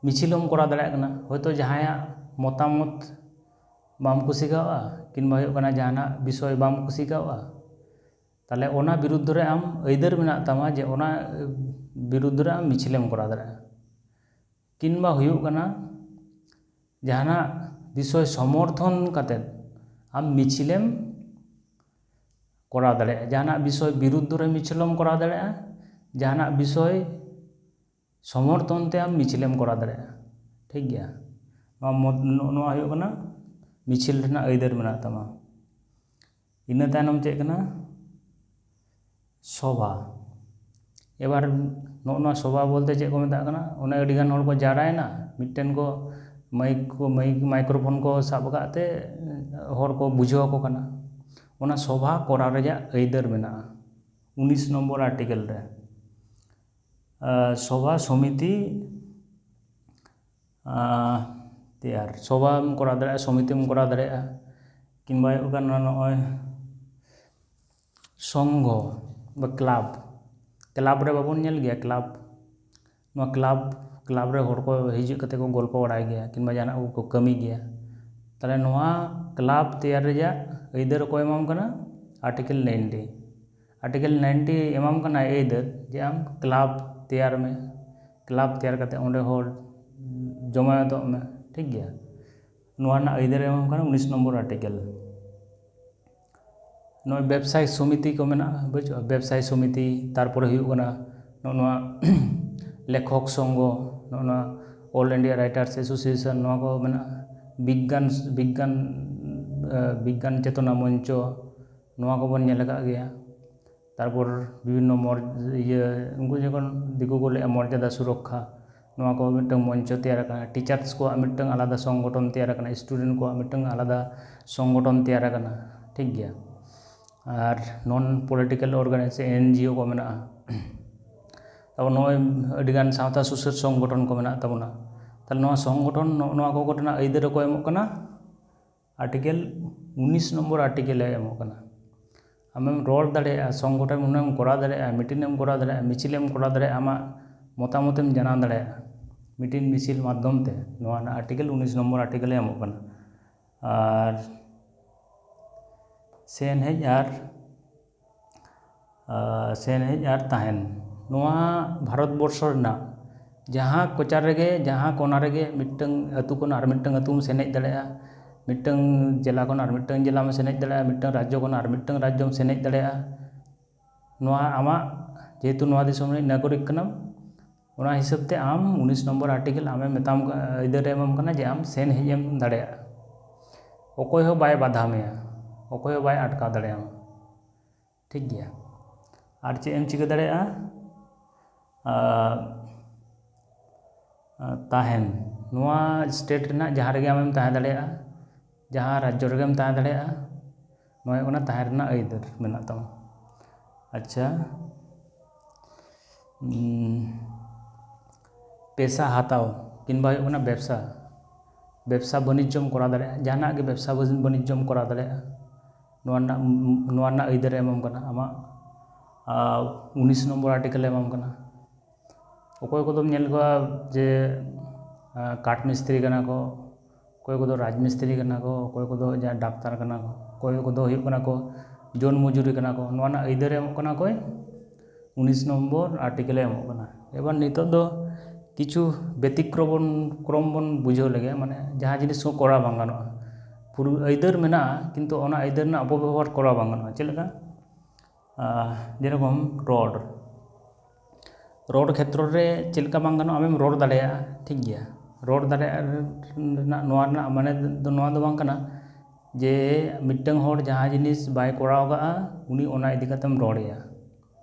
ᱢᱤᱪᱷᱤᱞ ᱦᱚᱸᱢ ᱠᱚᱨᱟᱣ ᱫᱟᱲᱮᱭᱟᱜ ᱠᱟᱱᱟ᱾ ᱦᱚᱭᱛᱳ ᱡᱟᱦᱟᱸᱭᱟᱜ ᱢᱚᱛᱟᱢᱚᱛ ᱵᱟᱢ ᱠᱩᱥᱤ ᱠᱟᱣᱟ, ᱠᱤᱝᱵᱟ ᱦᱩᱭᱩᱜ ᱠᱟᱱᱟ ᱡᱟᱦᱟᱱᱟᱜ ᱵᱤᱥᱚᱭ ᱵᱟᱢ ᱠᱩᱥᱤ ᱠᱟᱣᱟ, ᱛᱟᱦᱚᱞᱮ ᱚᱱᱟ ᱵᱤᱨᱩᱫᱽᱫᱷᱚ ᱨᱮ ᱟᱢ ᱟᱹᱭᱫᱟᱹᱨ ᱢᱮᱱᱟᱜ ᱛᱟᱢᱟ ᱡᱮ ᱚᱱᱟ ᱵᱤᱨᱩᱫᱽᱫᱷᱚ ᱨᱮ ᱟᱢ ᱢᱤᱪᱷᱤᱞᱮᱢ ᱠᱚᱨᱟᱣ ᱫᱟᱲᱮᱭᱟᱜᱼᱟ᱾ ᱠᱤᱝᱵᱟ ᱦᱩᱭᱩᱜ ᱠᱟᱱᱟ ᱡᱟᱦᱟᱱᱟᱜ ᱵᱤᱥᱚᱭ ᱥᱚᱢᱚᱨᱛᱷᱚᱱ ᱠᱟᱛᱮᱫ ᱟᱢ ᱢᱤᱪᱷᱤᱞᱮᱢ ᱠᱚᱨᱟᱣ ᱫᱟᱲᱮᱭᱟᱜᱼᱟ᱾ ᱡᱟᱦᱟᱱᱟᱜ ᱵᱤᱥᱚᱭ ᱵᱤᱨᱩᱫᱽᱫᱷᱚ ᱨᱮ ᱢᱤᱪᱷᱤᱞᱮᱢ ᱠᱚᱨᱟᱣ ᱫᱟᱲᱮᱭᱟᱜᱼᱟ, ᱡᱟᱦᱟᱱᱟᱜ ᱵᱤᱥᱚᱭ ᱥᱚᱢᱚᱨᱛᱷᱚᱱ ᱛᱮ ᱟᱢ ᱢᱤᱪᱷᱤᱞᱮᱢ ᱠᱚᱨᱟᱣ ᱫᱟᱲᱮᱭᱟᱜᱼᱟ᱾ ᱴᱷᱤᱠ ᱜᱮᱭᱟ, ᱱᱚᱣᱟ ᱢᱚᱛ-, ᱱᱚ-, ᱱᱚᱣᱟ ᱦᱩᱭᱩᱜ ᱠᱟᱱᱟ ᱢᱤᱪᱷᱤᱞ ᱨᱮᱱᱟᱜ ᱟᱹᱭᱫᱟᱹᱨ ᱢᱮᱱᱟᱜ ᱛᱟᱢᱟ᱾ ᱤᱱᱟᱹ ᱛᱟᱭᱱᱚᱢ ᱪᱮᱫ ᱠᱟᱱᱟ? ᱥᱚᱵᱷᱟ᱾ ᱮᱵᱟᱨ ᱱᱚᱜᱼᱚ ᱱᱚᱣᱟ ᱥᱚᱵᱷᱟ ᱵᱚᱞᱛᱮ ᱪᱮᱫ ᱠᱚ ᱢᱮᱛᱟᱜ ᱠᱟᱱᱟ? ᱚᱱᱮ ᱟᱹᱰᱤᱜᱟᱱ ᱦᱚᱲ ᱠᱚ ᱡᱟᱣᱨᱟᱭᱮᱱᱟ, ᱢᱤᱫᱴᱮᱱ ᱠᱚ ᱢᱟᱭᱤᱠ ᱠᱚ ᱢᱟᱭᱤᱠ ᱢᱟᱭᱠᱨᱳᱯᱷᱳᱱ ᱠᱚ ᱥᱟᱵ ᱟᱠᱟᱫ ᱛᱮ ᱦᱚᱲ ᱠᱚ ᱵᱩᱡᱷᱟᱹᱣ ᱟᱠᱚ ᱠᱟᱱᱟ᱾ ᱚᱱᱟ ᱥᱚᱵᱷᱟ ᱠᱚᱨᱟᱣ ᱨᱮᱭᱟᱜ ᱟᱹᱭᱫᱟᱹᱨ ᱢᱮᱱᱟᱜᱼᱟ ᱩᱱᱤᱥ ᱱᱚᱢᱵᱚᱨ ᱟᱨᱴᱤᱠᱮᱞ ᱨᱮ᱾ ᱥᱚᱵᱷᱟ ᱥᱚᱢᱤᱛᱤ ᱛᱮᱭᱟᱨ, ᱥᱚᱵᱷᱟᱢ ᱠᱚᱨᱟᱣ ᱫᱟᱲᱮᱭᱟᱜᱼᱟ, ᱥᱚᱢᱤᱛᱤᱢ ᱠᱚᱨᱟᱣ ᱫᱟᱲᱮᱭᱟᱜᱼᱟ, ᱠᱤᱝᱵᱟ ᱦᱩᱭᱩᱜ ᱠᱟᱱᱟ ᱱᱚᱜᱼᱚᱭ ᱥᱚᱝᱜᱷᱚ ᱵᱟ ᱠᱞᱟᱵᱽ᱾ ᱠᱞᱟᱵᱽ ᱨᱮ ᱵᱟᱵᱚᱱ ᱧᱮᱞ ᱜᱮᱭᱟ? ᱠᱞᱟᱵᱽ, ᱱᱚᱣᱟ ᱠᱞᱟᱵᱽ, ᱠᱞᱟᱵᱽ ᱨᱮ ᱦᱚᱲ ᱠᱚ ᱦᱤᱡᱩᱜ ᱠᱟᱛᱮ ᱠᱚ ᱜᱚᱞᱯᱚ ᱵᱟᱲᱟᱭ ᱜᱮᱭᱟ ᱠᱤᱝᱵᱟ ᱡᱟᱦᱟᱱᱟᱜ ᱠᱚ ᱠᱟᱹᱢᱤ ᱜᱮᱭᱟ᱾ ᱛᱟᱦᱚᱞᱮ ᱱᱚᱣᱟ ᱠᱞᱟᱵᱽ ᱛᱮᱭᱟᱨ ᱨᱮᱭᱟᱜ ᱟᱹᱭᱫᱟᱹᱨ ᱚᱠᱚᱭ ᱮᱢᱟᱢ ᱠᱟᱱᱟ? Article ninety. ᱟᱨᱴᱤᱠᱮᱞ ᱱᱟᱭᱤᱱᱴᱤ ᱮᱢᱟᱢ ᱠᱟᱱᱟ ᱟᱹᱭᱫᱟᱹᱨ ᱡᱮ ᱟᱢ ᱠᱞᱟᱵᱽ ᱛᱮᱭᱟᱨ ᱢᱮ᱾ ᱠᱞᱟᱵᱽ ᱛᱮᱭᱟᱨ ᱠᱟᱛᱮ ᱚᱸᱰᱮ ᱦᱚᱲ ᱡᱚᱢᱟᱭᱚᱛᱚᱜ ᱢᱮ, ᱴᱷᱤᱠ ᱜᱮᱭᱟ᱾ ᱱᱚᱣᱟ ᱨᱮᱱᱟᱜ ᱟᱹᱭᱫᱟᱹᱨ ᱮᱢᱟᱢ ᱠᱟᱱᱟ ᱩᱱᱤᱥ ᱱᱚᱢᱵᱚᱨ ᱟᱨᱴᱤᱠᱮᱞ᱾ ᱱᱚᱜᱼᱚᱭ ᱵᱮᱵᱽᱥᱟᱭ ᱥᱚᱢᱤᱛᱤ ᱠᱚ ᱢᱮᱱᱟᱜᱼᱟ, ᱵᱩᱡᱷᱟᱹᱣ, ᱵᱮᱵᱽᱥᱟᱭ ᱥᱚᱢᱤᱛᱤ, ᱛᱟᱨᱯᱚᱨᱮ ᱦᱩᱭᱩᱜ ᱠᱟᱱᱟ ᱱᱚᱜᱼᱚ ᱱᱚᱣᱟ ᱞᱮᱠᱷᱚᱠ ᱥᱚᱝᱜᱷᱚ, ᱱᱚᱜᱼᱚ ᱱᱚᱣᱟ All India Writers Association, ᱱᱚᱣᱟ ᱠᱚ ᱢᱮᱱᱟᱜᱼᱟ᱾ ᱵᱤᱜᱽᱜᱟᱱ, ᱵᱤᱜᱽᱜᱟᱱ, ᱵᱤᱜᱽᱜᱟᱱ ᱪᱮᱛᱚᱱᱟ ᱢᱚᱧᱪᱚ, ᱱᱚᱣᱟ ᱠᱚᱵᱚᱱ ᱧᱮᱞ ᱟᱠᱟᱫ ᱜᱮᱭᱟ᱾ ᱛᱟᱨᱯᱚᱨ ᱵᱤᱵᱷᱤᱱᱱᱚ ᱢᱚᱨ-, ᱤᱭᱟᱹ, ᱩᱱᱠᱩ ᱡᱚᱠᱷᱚᱱ ᱫᱤᱠᱩ ᱠᱚ ᱞᱟᱹᱭᱟ ᱢᱚᱨᱡᱟᱫᱟ ᱥᱩᱨᱚᱠᱠᱷᱟ, ᱱᱚᱣᱟ ᱠᱚ ᱢᱤᱫᱴᱟᱝ ᱢᱚᱧᱪᱚ ᱛᱮᱭᱟᱨ ᱟᱠᱟᱱᱟ᱾ ᱴᱤᱪᱟᱨᱥ ᱠᱚᱣᱟᱜ ᱢᱤᱫᱴᱟᱝ ᱟᱞᱟᱫᱟ ᱥᱚᱝᱜᱚᱴᱷᱚᱱ ᱛᱮᱭᱟᱨ ᱟᱠᱟᱱᱟ, ᱥᱴᱩᱰᱮᱱᱴ ᱠᱚᱣᱟᱜ ᱢᱤᱫᱴᱟᱝ ᱟᱞᱟᱫᱟ ᱥᱚᱝᱜᱚᱴᱷᱚᱱ ᱛᱮᱭᱟᱨ ᱟᱠᱟᱱᱟ, ᱴᱷᱤᱠ ᱜᱮᱭᱟ᱾ ᱟᱨ non political organization, ᱮᱱ ᱡᱤ ᱳ ᱠᱚ ᱢᱮᱱᱟᱜᱼᱟ᱾ ᱛᱟᱨᱯᱚᱨ ᱱᱚᱜᱼᱚᱭ ᱟᱹᱰᱤᱜᱟᱱ ᱥᱟᱶᱛᱟ ᱥᱩᱥᱟᱹᱨ ᱥᱚᱝᱜᱚᱴᱷᱚᱱ ᱠᱚ ᱢᱮᱱᱟᱜ ᱛᱟᱵᱚᱱᱟ᱾ ᱛᱟᱦᱚᱞᱮ ᱱᱚᱣᱟ ᱥᱚᱝᱜᱚᱴᱷᱚᱱ, ᱱᱚᱜᱼᱚ ᱱᱚᱣᱟ ᱠᱚ ᱠᱚᱨᱮᱱᱟᱜ ᱟᱹᱭᱫᱟᱹᱨ ᱚᱠᱚᱭ ᱮᱢᱚᱜ ᱠᱟᱱᱟ? ᱟᱨᱴᱤᱠᱮᱞ ᱩᱱᱤᱥ ᱱᱚᱢᱵᱚᱨ ᱟᱨᱴᱤᱠᱮᱞ ᱮ ᱮᱢᱚᱜ ᱠᱟᱱᱟ᱾ ᱟᱢᱮᱢ ᱨᱚᱲ ᱫᱟᱲᱮᱭᱟᱜᱼᱟ, ᱥᱚᱝᱜᱚᱴᱷᱚᱱ ᱮᱢ ᱠᱚᱨᱟᱣ ᱫᱟᱲᱮᱭᱟᱜᱼᱟ, ᱢᱤᱴᱤᱝ ᱮᱢ ᱠᱚᱨᱟᱣ ᱫᱟᱲᱮᱭᱟᱜᱼᱟ, ᱢᱤᱪᱷᱤᱞ ᱮᱢ ᱠᱚᱨᱟᱣ ᱫᱟᱲᱮᱭᱟᱜᱼᱟ, ᱟᱢᱟᱜ ᱢᱚᱛᱟᱢᱚᱛ ᱮᱢ ᱡᱟᱱᱟᱣ ᱫᱟᱲᱮᱭᱟᱜᱼᱟ ᱢᱤᱴᱤᱝ ᱢᱤᱪᱷᱤᱞ ᱢᱟᱫᱽᱫᱷᱚᱢ ᱛᱮ᱾ ᱱᱚᱣᱟ ᱨᱮᱱᱟᱜ ᱟᱨᱴᱤᱠᱮᱞ ᱩᱱᱤᱥ ᱱᱚᱢᱵᱚᱨ ᱟᱨᱴᱤᱠᱮᱞ ᱮ ᱮᱢᱚᱜ ᱠᱟᱱᱟ᱾ ᱟᱨ ᱥᱮᱱ ᱦᱮᱡ ᱟᱨ ᱟᱨ ᱥᱮᱱ ᱦᱮᱡ ᱟᱨ ᱛᱟᱦᱮᱱ᱾ ᱱᱚᱣᱟ ᱵᱷᱟᱨᱚᱛ ᱵᱚᱨᱥᱚ ᱨᱮᱱᱟᱜ ᱡᱟᱦᱟᱸ ᱠᱚᱪᱟ ᱨᱮᱜᱮ, ᱡᱟᱦᱟᱸ ᱠᱚᱱᱟ ᱨᱮᱜᱮ, ᱢᱤᱫᱴᱟᱝ ᱟᱹᱛᱩ ᱠᱷᱚᱱ ᱟᱨ ᱢᱤᱫᱴᱟᱝ ᱟᱹᱛᱩᱢ ᱥᱮᱱ ᱦᱮᱡ ᱫᱟᱲᱮᱭᱟᱜᱼᱟ, ᱢᱤᱫᱴᱟᱝ ᱡᱮᱞᱟ ᱠᱷᱚᱱ ᱟᱨ ᱢᱤᱫᱴᱟᱝ ᱡᱮᱞᱟᱢ ᱥᱮᱱ ᱦᱮᱡ ᱫᱟᱲᱮᱭᱟᱜᱼᱟ, ᱢᱤᱫᱴᱟᱝ ᱨᱟᱡᱽᱡᱚ ᱠᱷᱚᱱ ᱟᱨ ᱢᱤᱫᱴᱟᱝ ᱨᱟᱡᱽᱡᱚᱢ ᱥᱮᱱ ᱦᱮᱡ ᱫᱟᱲᱮᱭᱟᱜᱼᱟ᱾ ᱱᱚᱣᱟ ᱟᱢᱟᱜ, ᱡᱮᱦᱮᱛᱩ ᱱᱚᱣᱟ ᱫᱤᱥᱚᱢ ᱨᱤᱱᱤᱡ ᱱᱟᱜᱚᱨᱤᱠ ᱠᱟᱱᱟᱢ, ᱚᱱᱟ ᱦᱤᱥᱟᱹᱵ ᱛᱮ ᱟᱢ ᱩᱱᱤᱥ ᱱᱚᱢᱵᱚᱨ ᱟᱨᱴᱤᱠᱮᱞ ᱟᱢᱮ ᱢᱮᱛᱟᱢ, ᱟᱹᱭᱫᱟᱹᱨ ᱮ ᱮᱢᱟᱢ ᱠᱟᱱᱟ ᱡᱮ ᱟᱢ ᱥᱮᱱ ᱦᱮᱡ ᱮᱢ ᱫᱟᱲᱮᱭᱟᱜᱼᱟ᱾ ᱚᱠᱚᱭ ᱦᱚᱸ ᱵᱟᱭ ᱵᱟᱫᱷᱟ ᱢᱮᱭᱟ, ᱚᱠᱚᱭ ᱦᱚᱸ ᱵᱟᱭ ᱟᱴᱠᱟᱣ ᱫᱟᱲᱮᱭᱟᱢᱟ᱾ ᱴᱷᱤᱠ ᱜᱮᱭᱟ᱾ ᱟᱨ ᱪᱮᱫ ᱮᱢ ᱪᱤᱠᱟᱹ ᱫᱟᱲᱮᱭᱟᱜᱼᱟ? ᱟᱨ, ᱟᱨ ᱛᱟᱦᱮᱱ, ᱱᱚᱣᱟ ᱥᱴᱮᱴ ᱨᱮᱱᱟᱜ ᱡᱟᱦᱟᱸ ᱨᱮᱜᱮ ᱟᱢᱮᱢ ᱛᱟᱦᱮᱸ ᱫᱟᱲᱮᱭᱟᱜᱼᱟ, ᱡᱟᱦᱟᱸ ᱨᱟᱡᱽᱡᱚ ᱨᱮᱜᱮᱢ ᱛᱟᱦᱮᱸ ᱫᱟᱲᱮᱭᱟᱜᱼᱟ, ᱱᱚᱣᱟ ᱦᱩᱭᱩᱜ ᱠᱟᱱᱟ ᱛᱟᱦᱮᱸ ᱨᱮᱱᱟᱜ ᱟᱹᱭᱫᱟᱹᱨ ᱢᱮᱱᱟᱜ ᱛᱟᱢᱟ᱾ ᱟᱪᱪᱷᱟ, ᱩᱸ, ᱯᱮᱥᱟ ᱦᱟᱛᱟᱣ ᱠᱤᱝᱵᱟ ᱦᱩᱭᱩᱜ ᱠᱟᱱᱟ ᱵᱮᱵᱽᱥᱟ, ᱵᱮᱵᱽᱥᱟ ᱵᱟᱹᱱᱤᱡᱽᱡᱚᱢ ᱠᱚᱨᱟᱣ ᱫᱟᱲᱮᱭᱟᱜᱼᱟ, ᱡᱟᱦᱟᱱᱟᱜ ᱜᱮ ᱵᱮᱵᱽᱥᱟ ᱵᱟᱹᱱᱤᱡᱽᱡᱚᱢ ᱠᱚᱨᱟᱣ ᱫᱟᱲᱮᱭᱟᱜᱼᱟ᱾ ᱱᱚᱣᱟ ᱨᱮᱱᱟᱜ, ᱱᱚᱣᱟ ᱨᱮᱱᱟᱜ ᱟᱹᱭᱫᱟᱹᱨ ᱮ ᱮᱢᱟᱢ ᱠᱟᱱᱟ, ᱟᱢᱟᱜ, ᱟᱨ ᱩᱱᱤᱥ ᱱᱚᱢᱵᱚᱨ ᱟᱨᱴᱤᱠᱮᱞ ᱮ ᱮᱢᱟᱢ ᱠᱟᱱᱟ᱾ ᱚᱠᱚᱭ ᱠᱚᱫᱚᱢ ᱧᱮᱞ ᱠᱚᱣᱟ ᱡᱮ, ᱟᱨ, ᱠᱟᱴ ᱢᱤᱥᱛᱨᱤ ᱠᱟᱱᱟ ᱠᱚ, ᱚᱠᱚᱭ ᱠᱚᱫᱚ ᱨᱟᱡᱽ ᱢᱤᱥᱛᱨᱤ ᱠᱟᱱᱟ ᱠᱚ, ᱚᱠᱚᱭ ᱠᱚᱫᱚ ᱡᱟᱦᱟᱸ ᱰᱟᱠᱛᱟᱨ ᱠᱟᱱᱟ ᱠᱚ, ᱚᱠᱚᱭ ᱠᱚᱫᱚ ᱦᱩᱭᱩᱜ ᱠᱟᱱᱟ ᱠᱚ ᱡᱚᱱ ᱢᱚᱡᱩᱨᱤ ᱠᱟᱱᱟ ᱠᱚ᱾ ᱱᱚᱣᱟ ᱨᱮᱱᱟᱜ ᱟᱹᱭᱫᱟᱹᱨ ᱮ ᱮᱢᱚᱜ ᱠᱟᱱᱟ ᱚᱠᱚᱭ? ᱩᱱᱤᱥ ᱱᱚᱢᱵᱚᱨ ᱟᱨᱴᱤᱠᱮᱞ ᱮ ᱮᱢᱚᱜ ᱠᱟᱱᱟ᱾ ᱮᱵᱟᱨ ᱱᱤᱛᱚᱜ ᱫᱚ ᱠᱤᱪᱷᱩ ᱵᱮᱛᱤᱠᱨᱚᱢ ᱵᱚᱱ, ᱠᱨᱚᱢ ᱵᱚᱱ ᱵᱩᱡᱷᱟᱹᱣ ᱞᱮᱜᱮ, ᱢᱟᱱᱮ ᱡᱟᱦᱟᱸ ᱡᱤᱱᱤᱥ ᱠᱚ ᱠᱚᱨᱟᱣ ᱵᱟᱝ ᱜᱟᱱᱚᱜᱼᱟ᱾ ᱯᱩᱨᱟᱹ ᱟᱹᱭᱫᱟᱹᱨ ᱢᱮᱱᱟᱜᱼᱟ, ᱠᱤᱱᱛᱩ ᱚᱱᱟ ᱟᱹᱭᱫᱟᱹᱨ ᱨᱮᱱᱟᱜ ᱚᱯᱚᱵᱮᱵᱚᱦᱟᱨ ᱠᱚᱨᱟᱣ ᱵᱟᱝ ᱜᱟᱱᱚᱜᱼᱟ᱾ ᱪᱮᱫ ᱞᱮᱠᱟ? ᱟᱨ ᱡᱮᱨᱚᱠᱚᱢ ᱨᱚᱲ, ᱨᱚᱲ ᱠᱷᱮᱛᱨᱚ ᱨᱮ ᱪᱮᱫ ᱞᱮᱠᱟ ᱵᱟᱝ ᱜᱟᱱᱚᱜᱼᱟ? ᱟᱢᱮᱢ ᱨᱚᱲ ᱫᱟᱲᱮᱭᱟᱜᱼᱟ, ᱴᱷᱤᱠ ᱜᱮᱭᱟ, ᱨᱚᱲ ᱫᱟᱲᱮᱭᱟᱜ ᱨᱮᱱᱟᱜ, ᱱᱚᱣᱟ ᱨᱮᱱᱟᱜ ᱢᱟᱱᱮ ᱫᱚ ᱱᱚᱣᱟ ᱫᱚ ᱵᱟᱝ ᱠᱟᱱᱟ ᱡᱮ ᱢᱤᱫᱴᱟᱝ ᱦᱚᱲ ᱡᱟᱦᱟᱸ ᱡᱤᱱᱤᱥ ᱵᱟᱭ ᱠᱚᱨᱟᱣ ᱠᱟᱜᱼᱟ, ᱩᱱᱤ ᱚᱱᱟ ᱤᱫᱤ ᱠᱟᱛᱮᱢ ᱨᱚᱲ ᱮᱭᱟ᱾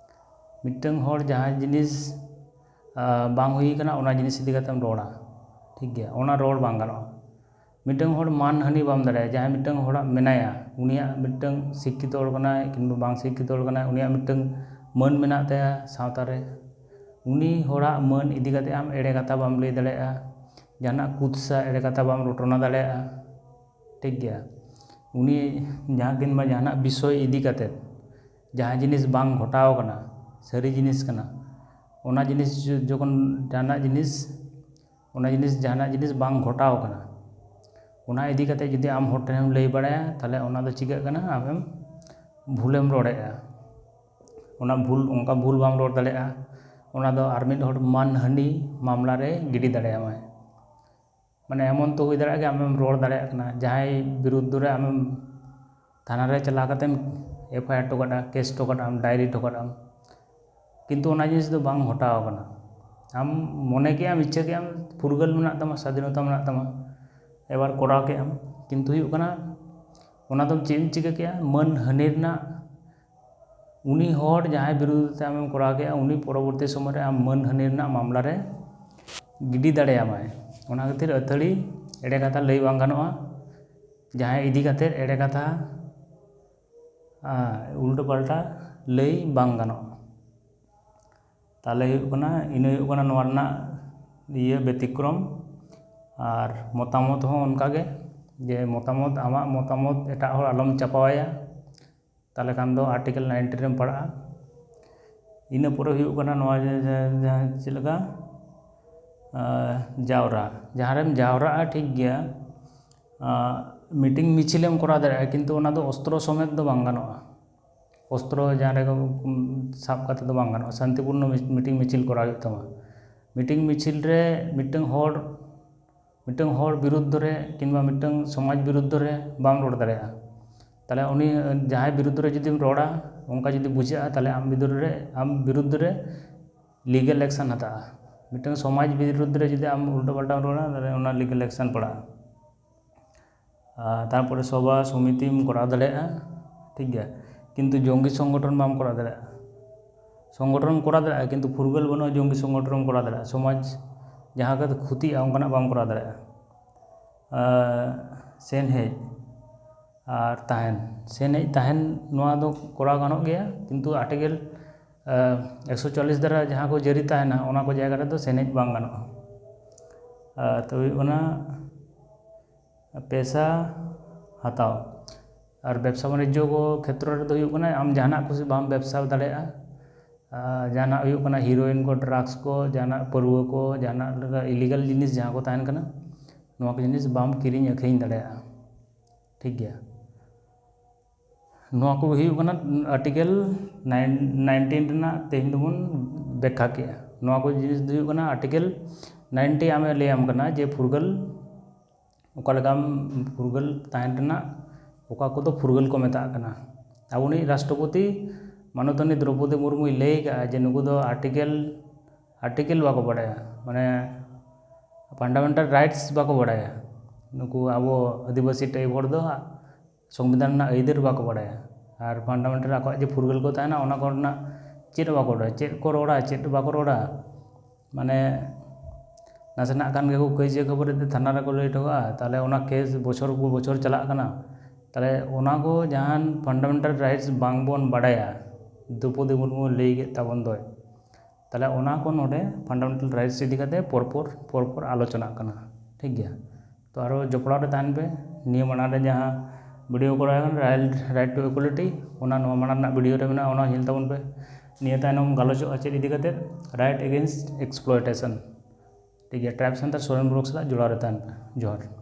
ᱢᱤᱫᱴᱟᱝ ᱦᱚᱲ ᱡᱟᱦᱟᱸ ᱡᱤᱱᱤᱥ, ᱟᱨ, ᱵᱟᱝ ᱦᱩᱭ ᱠᱟᱱᱟ, ᱚᱱᱟ ᱡᱤᱱᱤᱥ ᱤᱫᱤ ᱠᱟᱛᱮᱢ ᱨᱚᱲᱟ, ᱴᱷᱤᱠ ᱜᱮᱭᱟ, ᱚᱱᱟ ᱨᱚᱲ ᱵᱟᱝ ᱜᱟᱱᱚᱜᱼᱟ᱾ ᱢᱤᱫᱴᱟᱝ ᱦᱚᱲ ᱢᱟᱱᱦᱟᱹᱱᱤ ᱵᱟᱢ ᱫᱟᱲᱮᱭᱟᱜᱼᱟ᱾ ᱡᱟᱦᱟᱸᱭ ᱢᱤᱫᱴᱟᱝ ᱦᱚᱲᱟᱜ ᱢᱮᱱᱟᱭᱟ, ᱩᱱᱤᱭᱟᱜ ᱢᱤᱫᱴᱟᱝ ᱥᱤᱠᱠᱷᱤᱛᱚ ᱦᱚᱲ ᱠᱟᱱᱟᱭ ᱠᱤᱝᱵᱟ ᱵᱟᱝ ᱥᱤᱠᱠᱷᱤᱛᱚ ᱦᱚᱲ ᱠᱟᱱᱟᱭ, ᱩᱱᱤᱭᱟᱜ ᱢᱤᱫᱴᱟᱝ ᱢᱟᱹᱱ ᱢᱮᱱᱟᱜ ᱛᱟᱭᱟ ᱥᱟᱶᱛᱟ ᱨᱮ, ᱩᱱᱤ ᱦᱚᱲᱟᱜ ᱢᱟᱹᱱ ᱤᱫᱤ ᱠᱟᱛᱮ ᱟᱢ ᱮᱲᱮ ᱠᱟᱛᱷᱟ ᱵᱟᱢ ᱞᱟᱹᱭ ᱫᱟᱲᱮᱭᱟᱜᱼᱟ, ᱡᱟᱦᱟᱱᱟᱜ ᱠᱩᱛᱥᱟ ᱮᱲᱮ ᱠᱟᱛᱷᱟ ᱵᱟᱢ ᱨᱚᱴᱚᱱᱟ ᱫᱟᱲᱮᱭᱟᱜᱼᱟ᱾ ᱴᱷᱤᱠ ᱜᱮᱭᱟ, ᱩᱱᱤ ᱡᱟᱦᱟᱸ ᱠᱤᱝᱵᱟ ᱡᱟᱦᱟᱱᱟᱜ ᱵᱤᱥᱚᱭ ᱤᱫᱤ ᱠᱟᱛᱮ, ᱡᱟᱦᱟᱸ ᱡᱤᱱᱤᱥ ᱵᱟᱝ ᱜᱷᱚᱴᱟᱣ ᱠᱟᱱᱟ, ᱥᱟᱹᱨᱤ ᱡᱤᱱᱤᱥ ᱠᱟᱱᱟ, ᱚᱱᱟ ᱡᱤᱱᱤᱥ ᱡᱚ-, ᱡᱚᱠᱷᱚᱱ ᱡᱟᱦᱟᱱᱟᱜ ᱡᱤᱱᱤᱥ, ᱚᱱᱟ ᱡᱤᱱᱤᱥ, ᱡᱟᱦᱟᱱᱟᱜ ᱡᱤᱱᱤᱥ ᱵᱟᱝ ᱜᱷᱚᱴᱟᱣ ᱠᱟᱱᱟ, ᱚᱱᱟ ᱤᱫᱤ ᱠᱟᱛᱮ ᱡᱩᱫᱤ ᱟᱢ ᱦᱚᱲ ᱴᱷᱮᱱᱮᱢ ᱞᱟᱹᱭ ᱵᱟᱲᱟᱭᱟ, ᱛᱟᱦᱚᱞᱮ ᱚᱱᱟ ᱫᱚ ᱪᱤᱠᱟᱹᱜ ᱠᱟᱱᱟ? ᱟᱢᱮᱢ ᱵᱷᱩᱞᱮᱢ ᱨᱚᱲᱮᱫᱼᱟ᱾ ᱚᱱᱟ ᱵᱷᱩᱞ, ᱚᱱᱠᱟ ᱵᱷᱩᱞ ᱵᱟᱢ ᱨᱚᱲ ᱫᱟᱲᱮᱭᱟᱜᱼᱟ᱾ ᱚᱱᱟ ᱫᱚ ᱟᱨ ᱢᱤᱫ ᱦᱚᱲ ᱢᱟᱱᱦᱟᱹᱱᱤ ᱢᱟᱢᱞᱟ ᱨᱮ ᱜᱤᱰᱤ ᱫᱟᱲᱮᱭᱟᱢᱟᱭ᱾ ᱢᱟᱱᱮ, ᱮᱢᱚᱱ ᱛᱚ ᱦᱩᱭ ᱫᱟᱲᱮᱭᱟᱜᱼᱟ ᱜᱮ, ᱟᱢᱮᱢ ᱨᱚᱲ ᱫᱟᱲᱮᱭᱟᱜ ᱠᱟᱱᱟ, ᱡᱟᱦᱟᱸᱭ ᱵᱤᱨᱩᱫᱽ ᱨᱮ ᱟᱢᱮᱢ ᱛᱷᱟᱱᱟ ᱨᱮ ᱪᱟᱞᱟᱣ ᱠᱟᱛᱮᱢ ᱮᱯᱷ ᱟᱭ ᱟᱨ ᱦᱚᱴᱚ ᱠᱟᱜᱼᱟ, ᱠᱮᱥ ᱦᱚᱴᱚ ᱠᱟᱜᱼᱟᱢ, ᱰᱟᱭᱨᱤ ᱦᱚᱴᱚ ᱠᱟᱜᱼᱟᱢ, ᱠᱤᱱᱛᱩ ᱚᱱᱟ ᱡᱤᱱᱤᱥ ᱫᱚ ᱵᱟᱝ ᱜᱷᱚᱴᱟᱣ ᱠᱟᱱᱟ᱾ ᱟᱢ ᱢᱚᱱᱮ ᱠᱮᱜᱼᱟᱢ, ᱤᱪᱪᱷᱟᱹ ᱠᱮᱜᱼᱟᱢ, ᱯᱷᱩᱨᱜᱟᱹᱞ ᱢᱮᱱᱟᱜ ᱛᱟᱢᱟ, ᱥᱟᱫᱷᱤᱱᱚᱛᱟ ᱢᱮᱱᱟᱜ ᱛᱟᱢᱟ, ᱮᱵᱟᱨ ᱠᱚᱨᱟᱣ ᱠᱮᱜᱼᱟᱢ, ᱠᱤᱱᱛᱩ ᱦᱩᱭᱩᱜ ᱠᱟᱱᱟ, ᱚᱱᱟ ᱫᱚ ᱪᱮᱫ ᱮᱢ ᱪᱤᱠᱟᱹ ᱠᱮᱜᱼᱟ? ᱢᱟᱹᱱ ᱦᱟᱹᱱᱤ ᱨᱮᱱᱟᱜ, ᱩᱱᱤ ᱦᱚᱲ ᱡᱟᱦᱟᱸᱭ ᱵᱤᱨᱩᱫᱷ ᱛᱮ ᱟᱢᱮᱢ ᱠᱚᱨᱟᱣ ᱠᱮᱜᱼᱟ, ᱩᱱᱤ ᱯᱚᱨᱚᱵᱚᱨᱛᱤ ᱥᱚᱢᱚᱭ ᱨᱮ ᱟᱢ ᱢᱟᱹᱱ ᱦᱟᱹᱱᱤ ᱨᱮᱱᱟᱜ ᱢᱟᱢᱞᱟ ᱨᱮ ᱜᱤᱰᱤ ᱫᱟᱲᱮᱭᱟᱢᱟᱭ᱾ ᱚᱱᱟ ᱠᱷᱟᱹᱛᱤᱨ ᱟᱹᱛᱷᱟᱹᱲᱤ ᱮᱲᱮ ᱠᱟᱛᱷᱟ ᱞᱟᱹᱭ ᱵᱟᱝ ᱜᱟᱱᱚᱜᱼᱟ᱾ ᱡᱟᱦᱟᱸᱭ ᱤᱫᱤ ᱠᱟᱛᱮ ᱮᱲᱮ ᱠᱟᱛᱷᱟ, ᱟᱨ ᱩᱞᱴᱟᱹ ᱯᱟᱞᱴᱟ ᱞᱟᱹᱭ ᱵᱟᱝ ᱜᱟᱱᱚᱜᱼᱟ᱾ ᱛᱟᱦᱚᱞᱮ ᱦᱩᱭᱩᱜ ᱠᱟᱱᱟ, ᱤᱱᱟᱹ ᱦᱩᱭᱩᱜ ᱠᱟᱱᱟ ᱱᱚᱣᱟ ᱨᱮᱱᱟᱜ ᱤᱭᱟᱹ ᱵᱮᱛᱤᱠᱨᱚᱢ᱾ ᱟᱨ ᱢᱚᱛᱟᱢᱚᱛ ᱦᱚᱸ ᱚᱱᱠᱟᱜᱮ, ᱡᱮ ᱢᱚᱛᱟᱢᱚᱛ, ᱟᱢᱟᱜ ᱢᱚᱛᱟᱢᱚᱛ ᱮᱴᱟᱜ ᱦᱚᱲ ᱟᱞᱚᱢ ᱪᱟᱯᱟᱣᱟᱭᱟ, ᱛᱟᱦᱚᱞᱮ ᱠᱷᱟᱱ ᱫᱚ ᱟᱨᱴᱤᱠᱮᱞ ᱱᱟᱭᱤᱱᱴᱤᱱ ᱨᱮᱢ ᱯᱟᱲᱟᱜᱼᱟ᱾ ᱤᱱᱟᱹ ᱯᱚᱨᱮ ᱦᱩᱭᱩᱜ ᱠᱟᱱᱟ ᱱᱚᱣᱟ ᱡᱮ, ᱡᱮ, ᱡᱮ, ᱪᱮᱫ ᱞᱮᱠᱟ, ᱟᱸ, ᱡᱟᱣᱨᱟ, ᱡᱟᱦᱟᱸ ᱨᱮᱢ ᱡᱟᱣᱨᱟᱜᱼᱟ, ᱴᱷᱤᱠ ᱜᱮᱭᱟ, ᱟᱸ, ᱢᱤᱴᱤᱝ ᱢᱤᱪᱷᱤᱞᱮᱢ ᱠᱚᱨᱟᱣ ᱫᱟᱲᱮᱭᱟᱜᱼᱟ, ᱠᱤᱱᱛᱩ ᱚᱱᱟ ᱫᱚ ᱚᱥᱛᱨᱚ ᱥᱚᱢᱮᱛ ᱫᱚ ᱵᱟᱝ ᱜᱟᱱᱚᱜᱼᱟ᱾ ᱚᱥᱛᱨᱚ ᱡᱟᱦᱟᱸ ᱨᱮ, ᱩᱢ, ᱥᱟᱵ ᱠᱟᱛᱮ ᱫᱚ ᱵᱟᱝ ᱜᱟᱱᱚᱜᱼᱟ᱾ ᱥᱟᱱᱛᱤᱯᱩᱨᱱᱚ ᱢᱤ-, ᱢᱤᱴᱤᱝ ᱢᱤᱪᱷᱤᱞ ᱠᱚᱨᱟᱣ ᱦᱩᱭᱩᱜ ᱛᱟᱢᱟ᱾ ᱢᱤᱴᱤᱝ ᱢᱤᱪᱷᱤᱞ ᱨᱮ ᱢᱤᱫᱴᱟᱝ ᱦᱚᱲ, ᱢᱤᱫᱴᱟᱝ ᱦᱚᱲ ᱵᱤᱨᱩᱫᱽ ᱨᱮ ᱠᱤᱝᱵᱟ ᱢᱤᱫᱴᱟᱝ ᱥᱚᱢᱟᱡᱽ ᱵᱤᱨᱩᱫᱽ ᱨᱮ ᱵᱟᱢ ᱨᱚᱲ ᱫᱟᱲᱮᱭᱟᱜᱼᱟ᱾ ᱛᱟᱦᱚᱞᱮ ᱩᱱᱤ ᱡᱟᱦᱟᱸᱭ ᱵᱤᱨᱩᱫᱽ ᱨᱮ ᱡᱩᱫᱤᱢ ᱨᱚᱲᱟ, ᱚᱱᱠᱟ ᱡᱩᱫᱤ ᱵᱩᱡᱷᱟᱹᱜᱼᱟ, ᱛᱟᱦᱚᱞᱮ ᱟᱢ ᱵᱤᱨᱩᱫᱽ ᱨᱮ, ᱟᱢ ᱵᱤᱨᱩᱫᱽ ᱨᱮ ᱞᱤᱜᱟᱞ ᱮᱠᱥᱮᱱ ᱦᱟᱛᱟᱜᱼᱟ᱾ ᱢᱤᱫᱴᱟᱝ ᱥᱚᱢᱟᱡᱽ ᱵᱤᱨᱩᱫᱽ ᱨᱮ ᱡᱩᱫᱤ ᱟᱢ ᱩᱞᱴᱟᱹ ᱯᱟᱞᱴᱟᱢ ᱨᱚᱲᱟ, ᱛᱟᱦᱚᱞᱮ ᱚᱱᱟ ᱞᱤᱜᱟᱞ ᱮᱠᱥᱮᱱ ᱯᱟᱲᱟᱜᱼᱟ᱾ ᱟᱨ ᱛᱟᱨᱯᱚᱨᱮ ᱥᱚᱵᱷᱟ ᱥᱚᱢᱤᱛᱤᱢ ᱠᱚᱨᱟᱣ ᱫᱟᱲᱮᱭᱟᱜᱼᱟ, ᱴᱷᱤᱠ ᱜᱮᱭᱟ, ᱠᱤᱱᱛᱩ ᱡᱚᱝᱜᱤ ᱥᱚᱝᱜᱚᱴᱷᱚᱱ ᱵᱟᱢ ᱠᱚᱨᱟᱣ ᱫᱟᱲᱮᱭᱟᱜᱼᱟ᱾ ᱥᱚᱝᱜᱚᱴᱷᱚᱱ ᱠᱚᱨᱟᱣ ᱫᱟᱲᱮᱭᱟᱜᱼᱟ, ᱠᱤᱱᱛᱩ ᱯᱷᱩᱨᱜᱟᱹᱞ ᱵᱟᱹᱱᱩᱜᱼᱟ ᱡᱚᱝᱜᱤ ᱥᱚᱝᱜᱚᱴᱷᱚᱱ ᱠᱚᱨᱟᱣ ᱫᱟᱲᱮᱭᱟᱜᱼᱟ᱾ ᱥᱚᱢᱟᱡᱽ ᱡᱟᱦᱟᱸ ᱠᱟᱛᱮ ᱠᱷᱚᱛᱤᱜᱼᱟ, ᱚᱱᱠᱟᱱᱟᱜ ᱵᱟᱢ ᱠᱚᱨᱟᱣ ᱫᱟᱲᱮᱭᱟᱜᱼᱟ᱾ ᱥᱮᱱ ᱦᱮᱡ ᱟᱨ ᱛᱟᱦᱮᱱ, ᱥᱮᱱ ᱦᱮᱡ ᱛᱟᱦᱮᱱ, ᱱᱚᱣᱟ ᱫᱚ ᱠᱚᱨᱟᱣ ᱜᱟᱱᱚᱜ ᱜᱮᱭᱟ, ᱠᱤᱱᱛᱩ ᱟᱨᱴᱤᱠᱮᱞ ᱮᱠᱥᱚ ᱪᱩᱣᱟᱞᱞᱤᱥ ᱫᱟᱨᱟ ᱡᱟᱦᱟᱸ ᱠᱚ ᱡᱟᱹᱨᱤ ᱛᱟᱦᱮᱱᱟ, ᱚᱱᱟ ᱠᱚ ᱡᱟᱭᱜᱟ ᱨᱮᱫᱚ ᱥᱮᱱ ᱦᱮᱡ ᱵᱟᱝ ᱜᱟᱱᱚᱜᱼᱟ᱾ ᱛᱚ ᱦᱩᱭᱩᱜ ᱠᱟᱱᱟ ᱯᱮᱥᱟ ᱦᱟᱛᱟᱣ᱾ ᱟᱨ ᱵᱮᱵᱽᱥᱟ ᱵᱟᱱᱤᱡᱽᱡᱚ ᱠᱚ ᱠᱷᱮᱛᱨᱚ ᱨᱮᱫᱚ ᱦᱩᱭᱩᱜ ᱠᱟᱱᱟ, ᱟᱢ ᱡᱟᱦᱟᱱᱟᱜ ᱠᱩᱥᱤ ᱵᱟᱢ ᱵᱮᱵᱽᱥᱟ ᱫᱟᱲᱮᱭᱟᱜᱼᱟ᱾ ᱡᱟᱦᱟᱱᱟᱜ ᱦᱩᱭᱩᱜ ᱠᱟᱱᱟ ᱦᱤᱨᱳᱭᱤᱱ ᱠᱚ, ᱰᱨᱟᱜᱽᱥ ᱠᱚ, ᱡᱟᱦᱟᱱᱟᱜ ᱯᱟᱹᱨᱣᱟᱹ ᱠᱚ, ᱡᱟᱦᱟᱱᱟᱜ ᱞᱮᱠᱟ ᱤᱞᱤᱜᱟᱞ ᱡᱤᱱᱤᱥ ᱡᱟᱦᱟᱸ ᱠᱚ ᱛᱟᱦᱮᱱ ᱠᱟᱱᱟ, ᱱᱚᱣᱟ ᱠᱚ ᱡᱤᱱᱤᱥ ᱵᱟᱢ ᱠᱤᱨᱤᱧ ᱟᱹᱠᱷᱨᱤᱧ ᱫᱟᱲᱮᱭᱟᱜᱼᱟ᱾ ᱴᱷᱤᱠ ᱜᱮᱭᱟ, ᱱᱚᱣᱟ ᱠᱚ ᱦᱩᱭᱩᱜ ᱠᱟᱱᱟ ᱟᱨᱴᱤᱠᱮᱞ ᱱᱟᱭᱤᱱᱴᱤᱱ ᱨᱮᱱᱟᱜ ᱛᱮᱦᱮᱧ ᱫᱚᱵᱚᱱ ᱵᱮᱠᱠᱷᱟ ᱠᱮᱜᱼᱟ᱾ ᱱᱚᱣᱟ ᱠᱚ ᱡᱤᱱᱤᱥ ᱫᱚ ᱦᱩᱭᱩᱜ ᱠᱟᱱᱟ ᱟᱨᱴᱤᱠᱮᱞ ᱱᱟᱭᱤᱱᱴᱤ ᱟᱢᱮ ᱞᱟᱹᱭᱟᱢ ᱠᱟᱱᱟ ᱡᱮ ᱯᱷᱩᱨᱜᱟᱹᱞ ᱚᱠᱟ ᱞᱮᱠᱟᱢ ᱯᱷᱩᱨᱜᱟᱹᱞ ᱛᱟᱦᱮᱱ ᱨᱮᱱᱟᱜ, ᱚᱠᱟ ᱠᱚᱫᱚ ᱯᱷᱩᱨᱜᱟᱹᱞ ᱠᱚ ᱢᱮᱛᱟᱜ ᱠᱟᱱᱟ᱾ ᱟᱵᱚᱱᱤᱡ ᱨᱟᱥᱴᱨᱚᱯᱚᱛᱤ ᱢᱟᱱᱚᱛᱟᱱᱤ ᱫᱨᱚᱯᱚᱫᱤ ᱢᱩᱨᱢᱩᱭ ᱞᱟᱹᱭ ᱠᱟᱜᱼᱟ ᱡᱮ ᱱᱩᱠᱩ ᱫᱚ ᱟᱨᱴᱤᱠᱮᱞ ᱟᱨᱴᱤᱠᱮᱞ ᱵᱟᱠᱚ ᱵᱟᱲᱟᱭᱟ, ᱢᱟᱱᱮ ᱯᱷᱟᱱᱰᱟᱢᱮᱱᱴᱟᱞ ᱨᱟᱭᱤᱴᱥ ᱵᱟᱠᱚ ᱵᱟᱲᱟᱭᱟ᱾ ᱱᱩᱠᱩ ᱟᱵᱚ ᱟᱹᱫᱤᱵᱟᱹᱥᱤ ᱴᱟᱭᱤᱯ ᱦᱚᱲ ᱫᱚ ᱥᱚᱝᱵᱤᱫᱷᱟᱱ ᱨᱮᱱᱟᱜ ᱟᱹᱭᱫᱟᱹᱨ ᱵᱟᱠᱚ ᱵᱟᱲᱟᱭᱟ᱾ ᱟᱨ ᱯᱷᱟᱱᱰᱟᱢᱮᱱᱴᱟᱞ ᱟᱠᱚᱣᱟᱜ ᱡᱮ ᱯᱷᱩᱨᱜᱟᱹᱞ ᱠᱚ ᱛᱟᱦᱮᱱᱟ, ᱚᱱᱟ ᱠᱚᱨᱮᱱᱟᱜ ᱪᱮᱫ ᱦᱚᱸ ᱵᱟᱠᱚ ᱵᱟᱲᱟᱭᱟ, ᱪᱮᱫ ᱠᱚ ᱨᱚᱲᱟ, ᱪᱮᱫ ᱵᱟᱠᱚ ᱨᱚᱲᱟ᱾ ᱢᱟᱱᱮ ᱱᱟᱥᱮᱱᱟᱜ ᱠᱷᱟᱱ ᱜᱮᱠᱚ ᱠᱟᱹᱭᱡᱟᱹ ᱠᱷᱟᱹᱯᱟᱹᱨᱤ ᱛᱮ ᱛᱷᱟᱱᱟ ᱨᱮᱠᱚ ᱞᱟᱹᱭ ᱦᱚᱴᱚ ᱠᱟᱜᱼᱟ᱾ ᱛᱟᱦᱚᱞᱮ ᱚᱱᱟ ᱠᱮᱥ ᱵᱚᱪᱷᱚᱨ ᱠᱚ ᱵᱚᱪᱷᱚᱨ ᱪᱟᱞᱟᱜ ᱠᱟᱱᱟ᱾ ᱛᱟᱦᱚᱞᱮ ᱚᱱᱟ ᱠᱚ ᱡᱟᱦᱟᱱ ᱯᱷᱟᱱᱰᱟᱢᱮᱱᱴᱟᱞ ᱨᱟᱭᱤᱴᱥ ᱵᱟᱝᱵᱚᱱ ᱵᱟᱲᱟᱭᱟ, ᱫᱨᱚᱯᱚᱫᱤ ᱢᱩᱨᱢᱩ ᱞᱟᱹᱭ ᱠᱮᱫ ᱛᱟᱵᱚᱱ ᱫᱚᱭ, ᱛᱟᱦᱚᱞᱮ ᱚᱱᱟ ᱠᱚ ᱱᱚᱰᱮ ᱯᱷᱟᱱᱰᱟᱢᱮᱱᱴᱟᱞ ᱨᱟᱭᱤᱴᱥ ᱤᱫᱤ ᱠᱟᱛᱮ ᱯᱚᱨ ᱯᱚᱨ ᱯᱚᱨ ᱯᱚᱨ ᱟᱞᱳᱪᱚᱱᱟᱜ ᱠᱟᱱᱟ᱾ ᱴᱷᱤᱠ ᱜᱮᱭᱟ, ᱛᱚ ᱟᱨᱚ ᱡᱚᱯᱲᱟᱣ ᱨᱮ ᱛᱟᱦᱮᱱ ᱯᱮ᱾ ᱱᱤᱭᱟᱹ ᱢᱟᱲᱟᱝ ᱨᱮ ᱡᱟᱦᱟᱸ ᱵᱷᱤᱰᱤᱭᱳ ᱠᱚᱨᱟᱣ ᱟᱠᱟᱱᱟ, ᱨᱟᱭᱤᱴ, ᱨᱟᱭᱤᱴ ᱴᱩ ᱤᱠᱩᱣᱟᱞᱤᱴᱤ, ᱚᱱᱟ ᱱᱚᱣᱟ ᱢᱟᱲᱟᱝ ᱨᱮᱱᱟᱜ ᱵᱷᱤᱰᱤᱭᱳ ᱨᱮ ᱢᱮᱱᱟᱜᱼᱟ, ᱚᱱᱟ ᱧᱮᱞ ᱛᱟᱵᱚᱱ ᱯᱮ᱾ ᱱᱤᱭᱟᱹ ᱛᱟᱭᱱᱚᱢ ᱜᱟᱞᱚᱪᱚᱜᱼᱟ ᱪᱮᱫ ᱤᱫᱤ ᱠᱟᱛᱮ? Right against exploitation. ᱴᱷᱤᱠ ᱜᱮᱭᱟ, ᱴᱨᱟᱭᱤᱵᱽ ᱥᱟᱱᱛᱟᱲ ᱥᱚᱨᱮᱱ ᱵᱞᱚᱜᱽ ᱥᱟᱞᱟᱜ ᱡᱚᱲᱟᱣ ᱨᱮ ᱛᱟᱦᱮᱱ ᱯᱮ᱾ ᱡᱚᱦᱟᱨ᱾